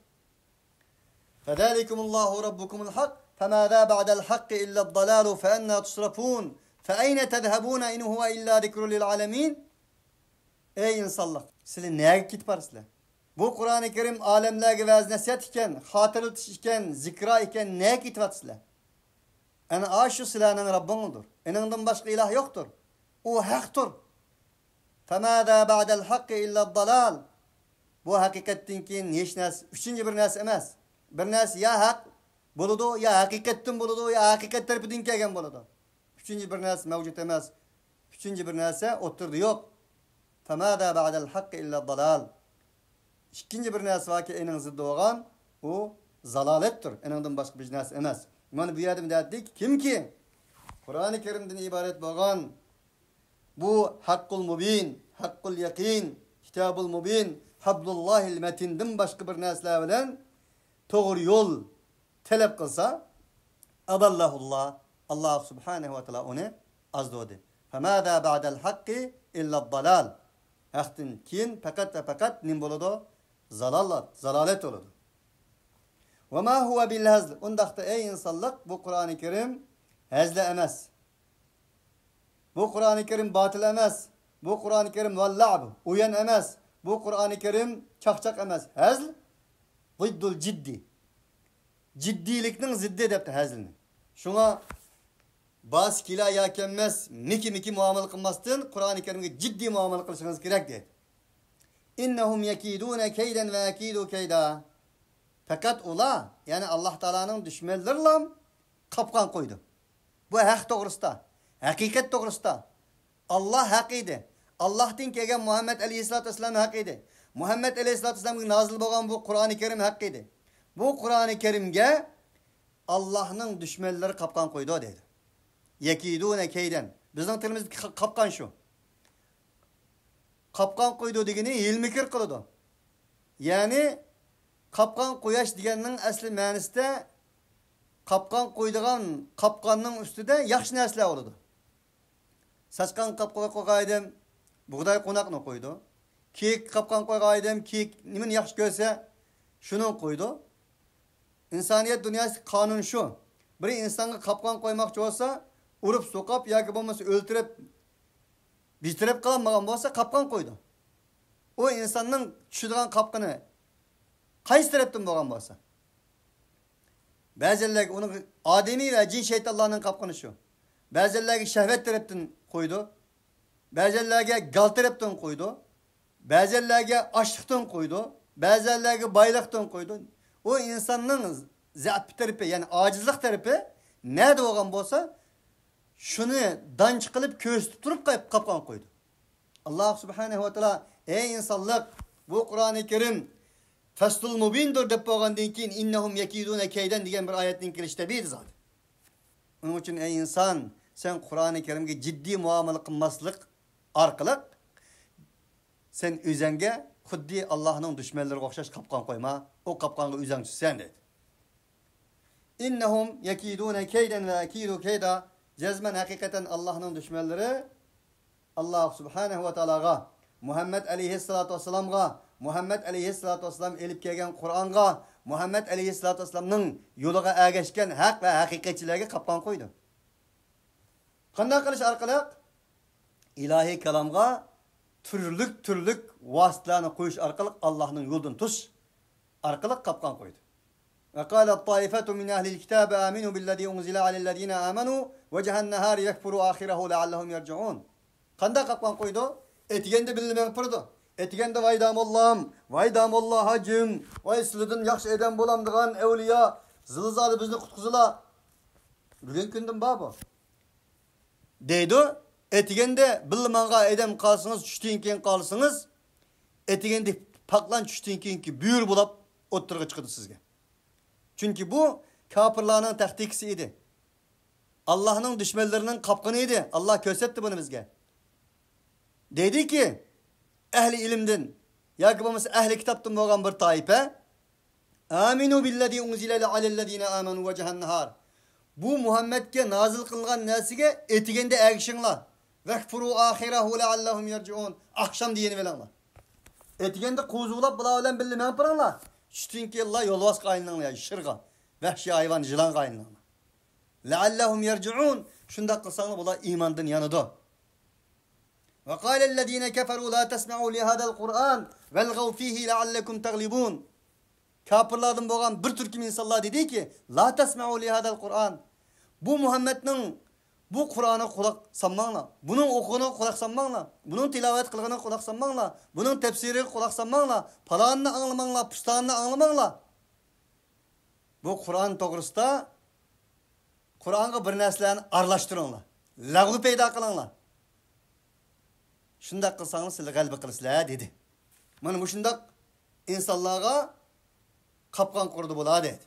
فذلكم الله ربكم الحق، فماذا بعد الحق إلا الضلال فأنى تصرفون فأين تذهبون إن هو إلا ذكر للعالمين. ئەي ئىنسانلار، سىلەر نەگە كېتىپ بارىسىلەر؟ بۇ قۇرئانى كەرىم ئالەملەرگە ۋەز نەسىھەت ئىكەن، خاتىرىلىتىش ئىكەن، زىكرا ئىكەن، نەگە كېتىۋاتىسىلەر؟ ئەنە ئاشۇ سىلەرنىڭ رەببىڭدۇر. ئېنىڭدىن باشقا ئىلاھ يوقتۇر. ئۇ ھەقتۇر. فماذا بعد الحق إلا الضلال. بۇ ھەقىقەتتىن كېيىن ھېچ نەرسە، ئۈچىنچى بىر نەرسە ئەمەس. بىر نەرسە يا ھەق بولىدۇ، يا ھەقىقەتتىن بولىدۇ، يا ھەقىقەت تەرىپىدىن كەلگەن بولىدۇ. ئۈچىنچى بىر نەرسە مەۋجۇت ئەمەس. ئۈچىنچى بىر نەرسە ئوتتۇرىدا يوق. فماذا بعد الحق إلا الضلال. ئىككىنچى بىر نەرسە باركى، ئېنىڭ زىددى بولغان، ئۇ زالالەتتۇر. ئېنىڭدىن باشقا بىر نەرسە ئەمەس. مانا بۇ يەردە مۇنداق دېدىكى، كىمكى قۇرئانى كەرىمدىن ئىبارەت بولغان بۇ ھەققۇل مۇبىن، ھەققۇل يەقىن، كىتابۇل مۇبىن، ھەبلۇللاھىل مەتىندىن باشقا بىر نەرسىلەر بىلەن توغرا يول تەلەپ قىلسا، ئەزەللەھۇللا، ئاللا سۇبھانەھۇ ۋە تائالا ئۇنى ئازدۇردى. فەمازا بەئدەل ھەققى ئىللا زالال. ھەقتىن كېيىن پەقەت ۋە پەقەت نېمە بولىدۇ؟ زالالات، زالالەت بولىدۇ. ۋە ما ھۇۋە بىل ھەزل. ئۇنداقتا، ئەي ئىنسانلىق، بۇ قۇرئانى كەرىم ھەزلى ئەمەس. بۇ قۇرئانى كەرىم باتىل ئەمەس. بۇ قۇرئانى كەرىم ۋەللەب، ئويۇن ئەمەس. بۇ قۇرئانى كەرىم چاقچاق ئەمەس. ھەزل ضدۇل جىددى. جىددىيلىكنىڭ زىددى دەپتۇ ھەزلنى. شۇڭا باسكىلا ياكى ئەمەس، مىكى-مىكى مۇئامىلە قىلماستىن، قۇرئانى كەرىمگە جىددىي مۇئامىلە قىلىشىڭىز كېرەك دەيدۇ. ئىننەھۇم يەكىدۇنە كەيدەن ۋە ئەكىدۇ كەيدا. پەقەت ئۇلار، يەنى ئاللا تائالانىڭ دۈشمەنلىرىلا قاپقان قويىدۇ. بۇ ھەق توغرىسىدا، ھەقىقەت توغرىسىدا. ئاللا ھەق ئىدى. ئاللاھتىن كەلگەن مۇھەممەد ئەلەيھىسسالاتۇ ۋەسسالام ھەق ئىدى. مۇھەممەد ئەلەيھىسسالاتۇ ۋەسسالامغا نازىل بولغان بۇ قۇرئانى كەرىم ھەق ئىدى. بۇ قۇرئانى كەرىمگە ئاللاھنىڭ دۈشمەنلىرى قاپقان قويىدۇ دەيدۇ. يەكىدۇنە كەيدەن. بىزنىڭ تىلىمىزدىكى قا-، قاپقان شۇ. قاپقان قويىدۇ دېگىنى ھىيلە-مىكىر قىلىدۇ. يەنى قاپقان قوياش دېگەننىڭ ئەسلى مەنىسىدە قاپقان قويىدىغان قاپقاننىڭ ئۈستىدە ياخشى نەرسىلەر بولىدۇ. ساچقان قاپقان قويغان ئادەم بۇغداي قوناقنى قويىدۇ. كېيىك قاپقان قويغان ئادەم كېيىك نېمىنى ياخشى كۆرسە، شۇنى قويىدۇ. ئىنسانىيەت دۇنياسىدىكى قانۇن شۇ. بىر ئىنسانغا قاپقان قويماقچى بولسا، ئۇرۇپ سوقۇپ ياكى بولمىسا ئۆلتۈرۈپ، بىر تەرەپ قىلالمىغان بولسا، قاپقان قويىدۇ. ئۇ ئىنساننىڭ چۈشىدىغان قاپقىنى قايسى تەرەپتىن بولغان بولسا. بەزەنلەرگە ئۇنىڭ ئادىمىي ۋە جىن شەيتانلارنىڭ قاپقىنى شۇ. بەزەنلەرگە شەھۋەت تەرەپتىن قويىدۇ. بەزەنلەرگە گال تەرەپتىن قويىدۇ. بەزەنلەرگە ئاچلىقتىن قويىدۇ. بەزەنلەرگە بايلىقتىن قويىدۇ. ئۇ ئىنساننىڭ زەئىپ تەرىپى، يەنى ئاجىزلىق تەرىپى نەدە بولغان بولسا، شۇنى دانچە قىلىپ كۆرسىتىپ تۇرۇپ قاپ-، قاپقان قويىدۇ. ئاللا سۇبھانەھۇ ۋە تائالا، ئەي ئىنسانلىق، بۇ قۇرئانى كەرىم فەسلۇل مۇبىندۇر دەپ بولغاندىن كېيىن، ئىننەھۇم يەكىدۇنە كەيدەن دېگەن بىر ئايەتنىڭ كېلىشى تەبىئىي زادى. ئۇنىڭ ئۈچۈن، ئەي ئىنسان، سەن قۇرئانى كەرىمگە جىددىي مۇئامىلە قىلماسلىق ئارقىلىق، سەن ئۆزەڭگە خۇددى ئاللاھنىڭ دۈشمەنلىرىگە ئوخشاش قاپقان قويما، ئۇ قاپقانغا ئۆزەڭ چۈشىسەن، دەيدۇ. ئىننەھۇم يەكىدۇنە كەيدەن ۋە ئەكىدۇ كەيدا. جەزمەن ھەقىقەتەن ئاللاھنىڭ دۈشمەنلىرى ئاللا سۇبھانەھۇ ۋە تائالاغا، مۇھەممەد ئەلەيھىسسالاتۇ ۋەسسالامغا، مۇھەممەد ئەلەيھىسسالاتۇ ۋەسسالام ئېلىپ كەلگەن قۇرئانغا، مۇھەممەد ئەلەيھىسسالاتۇ ۋەسسالامنىڭ يولىغا ئەگەشكەن ھەق ۋە ھەقىقەتچىلەرگە قاپقان قويىدۇ. قانداق قىلىش ئارقىلىق؟ ئىلاھىي كالامغا تۈرلۈك-تۈرلۈك ۋاسىتىلەرنى قويۇش ئارقىلىق ئاللاھنىڭ يولىدىن توسۇش ئارقىلىق قاپقان قويدى. وقالت طائفة من أهل الكتاب آمنوا بالذي أنزل على الذين آمنوا وجه النهار يكفروا آخره لعلهم يرجعون. قانداق قاپقان قويىدۇ؟ ئەتىگەندە بىللە مېڭىپ بېرىدۇ. ئەتىگەندە ۋاي داموللام، ۋاي داموللا ھاجىم، ۋاي سىلىدىن ياخشى ئادەم بولامدىغان ئەۋلىيا، زىلزالە بىزنى قۇتقۇزىلا. بۈگۈنكى كۈندىن بار بۇ. دەيدۇ، ئەتىگەندە بىللە ماڭغان ئادەم قالسىڭىز، چۈشتىن كېيىن قالسىڭىز، ئەتىگەندە پاقلان چۈشتىن كېيىنكى بۆرە بولاپ ئوتتۇرىغا چىقىدۇ سىزگە. چۈنكى بۇ كاپىرلارنىڭ تەكتىكىسى ئىدى. ئاللاھنىڭ دۈشمەنلىرىنىڭ قاپقىنى ئىدى. ئاللاھ كۆرسەتتى بۇنى بىزگە. دەيدۇكى، ئەھلى ئىلىمدىن ياكى بولمىسا ئەھلى كىتابتىن بولغان بىر تائىپە، ئامىنۇ بىللەزى ئۇنزىلە ئەلەللەزىنە ئامەنۇ ۋەجھەن نەھار. بۇ مۇھەممەدكە نازىل قىلىنغان نەرسىگە ئەتىگەندە ئەگىشىڭلار. ۋەكفۇرۇ ئاخىرەھۇ لەئەللەھۇم يەرجىئۇن. ئاخشامدا يېنىۋېلىڭلار. ئەتىگەندە قوزا بولاپ بۇلار بىلەن بىللە مېڭىپ بېرىڭلار. چۈشتىن كېيىنلا يولۋاسقا ئايلىنىڭلار، يا شىرغا، ۋەھشىي ھايۋان، يىلانغا ئايلىنىڭلار. لَعَلَّهُمْ يَرْجِعُونَ. شۇنداق قىلساڭلار، بۇلار ئىماندىن يانىدۇ. وَقَالَ الَّذِينَ كَفَرُوا لَا تَسْمَعُوا لِهَذَا الْقُرْآنِ وَالْغَوْا فِيهِ لَعَلَّكُمْ تَغْلِبُونَ. كاپىرلاردىن بولغان بىر تۈركۈم ئىنسانلار دېدىكى، لَا تَسْمَعُوا لِهَذَا الْقُرْآنِ. بۇ مۇھەممەدنىڭ بۇ قۇرئانىغا قۇلاق سالماڭلار. بۇنىڭ ئوقۇغىنىغا قۇلاق سالماڭلار. بۇنىڭ تىلاۋەت قىلغىنىغا قۇلاق سالماڭلار. بۇنىڭ تەپسىرىگە قۇلاق سالماڭلار. پالانىنى ئاڭلىماڭلار، پۇستانىنى ئاڭلىماڭلار. بۇ قۇرئان توغرىسىدا، قۇرئانغا بىر نەرسىلەرنى ئارىلاشتۇرۇڭلار. لەغۋ پەيدا قىلىڭلار. شۇنداق قىلساڭلار سىلەر غەلىبە قىلىسىلەر، دېدى. مانا مۇشۇنداق ئىنسانلارغا قاپقان قۇرىدۇ بۇلار، دېدى.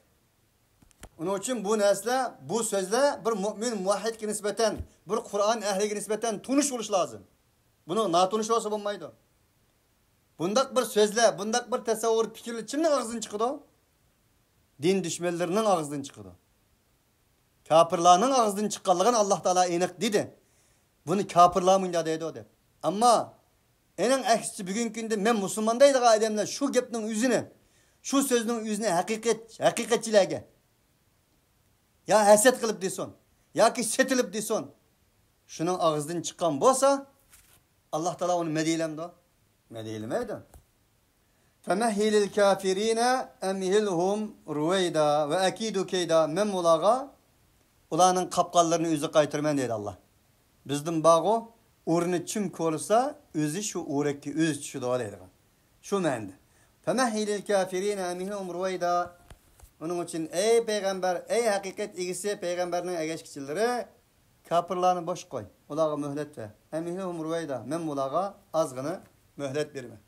ئۇنىڭ ئۈچۈن بۇ نەرسىلەر، بۇ سۆزلەر بىر مۇئمىن مۇۋەھھىدكە نىسبەتەن، بىر قۇرئان ئەھلىگە نىسبەتەن تونۇش بولۇشى لازىم. بۇنىڭ ناتونۇش بولسا بولمايدۇ. بۇنداق بىر سۆزلەر، بۇنداق بىر تەسەۋۋۇر، پىكىرلەر كىمنىڭ ئاغزىدىن چىقىدۇ؟ دىن دۈشمەنلىرىنىڭ ئاغزىدىن چىقىدۇ. كاپىرلارنىڭ ئاغزىدىن چىققانلىقىنى ئاللاھ تائالا ئېنىق دېدى. بۇنى كاپىرلار مۇنداق دەيدۇ دەپ. ئەمما ئېنىڭ ئەكسىچە بۈگۈنكى كۈندە مەن مۇسۇلمان دەيدىغان ئادەملەر شۇ گەپنىڭ ئۆزىنى، شۇ سۆزنىڭ ئۆزىنى ھەقىقەت، ھەقىقەتچىلەرگە يا ھەسەت قىلىپ دېسۇن، ياكى سېتىلىپ دېسۇن، شۇنىڭ ئاغزىدىن چىققان بولسا، ئاللاھ تائالا ئۇنى مەدھىيلەمدۇ؟ مەدھىيلىمەيدۇ. فَمَهِّلِ الْكَافِرِينَ أَمْهِلْهُمْ رُوَيْدًا وَأَكِيدُ كَيْدًا. مەن ئۇلارغا، ئۇلارنىڭ قاپقانلىرىنى ئۆزى قايتۇرىمەن دەيدۇ ئاللاھ. بىزدىن بارغۇ، ئورنى چۈم كولىسا، ئۆزى شۇ ئورەككە ئۆزى چۈشىدۇ دەيدىغان. شۇ مەنىدە. فَمَهِّلِ الْكَافِرِينَ أَمْهِلْهُمْ رُوَيْدًا. ئۇنىڭ ئۈچۈن، ئەي پەيغەمبەر، ئەي ھەقىقەت ئىگىسى، پەيغەمبەرنىڭ ئەگەشكۈچىلىرى، كاپىرلارنى بوش قوي، ئۇلارغا مۆھلەت بەر. أَمْهِلْهُمْ رُوَيْدًا، مەن ئۇلارغا ئازغىنە مۆھلەت بېرىمەن.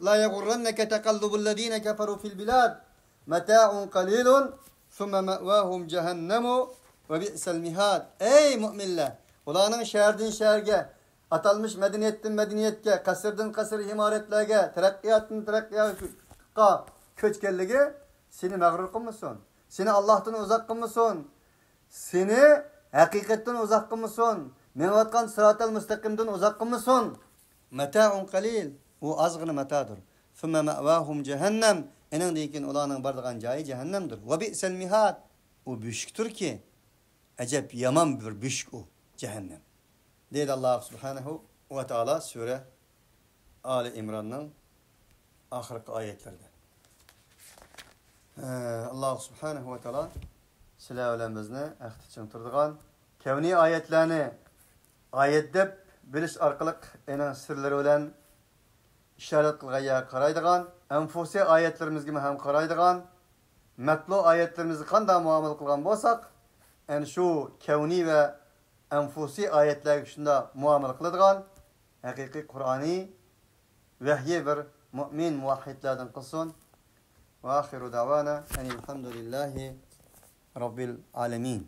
لَا يَغُرَّنَّكَ تَقَلُّبُ الَّذِينَ كَفَرُوا فِي الْبِلَادِ مَتَاعٌ قَلِيلٌ ثُمَّ مَأْوَاهُمْ جَهَنَّمُ وَبِئْسَ الْمِهَادُ. ئەي مۆمىنلەر، ئۇلارنىڭ شەھەردىن شەھەرگە، ئاتالمىش مەدەنىيەتتىن مەدەنىيەتكە، قەسىردىن قەسىر ئىمارەتلەرگە، تەرەققىياتتىن تەرەققىياتقا كۆچكەنلىكى سېنى مەغرۇر قىلمىسۇن، سېنى ئاللاھتىن ئۇزاق قىلمىسۇن، سېنى ھەقىقەتتىن ئۇزاق قىلمىسۇن، مېڭىۋاتقان سىراتەل مۇستەقىمدىن ئۇزاق قىلمىسۇن. مَتَاعٌ قَلِيلٌ، ئۇ ئازغىنە ماتادۇر. ثُمَّ مَأْوَاهُمْ جَهَنَّمُ، ئېنىڭدىن كېيىن ئۇلارنىڭ بارىدىغان جايى جەھەننەمدۇر. وَبِئْسَ الْمِهَادُ، ئۇ بۆشۈكتۇركى، ئەجەب يامان بىر بۆشۈك ئۇ، جەھەننەم. دەيدۇ ئاللاھ سۇبھانەھۇ ۋە تائالا سۈرە ئالى ئىمراننىڭ ئاخىرقى ئايەتلىرىدە. ئاللاھ سۇبھانەھۇ ۋە تائالا سىلەر بىلەن بىزنى ھەقتە چىڭ تۇرىدىغان، كەۋنىي ئايەتلەرنى ئايەت دەپ بىلىش ئارقىلىق ئېنىڭ سىرلىرى بىلەن ئىشارەت قىلغان يەرگە قارايدىغان، ئەنفۇسىي ئايەتلىرىمىزگىمۇ ھەم قارايدىغان، مەتلۇ ئايەتلىرىمىزگە قانداق مۇئامىلە قىلغان بولساق، ئەنە شۇ كەۋنىي ۋە ئەنفۇسىي ئايەتلەرگە شۇنداق مۇئامىلە قىلىدىغان ھەقىقىي قۇرئانىي ۋەھيى بىر مۆمىن مۇۋەھھىدلەردىن قىلسۇن. وآخر دعوانا أن الحمد لله رب العالمين.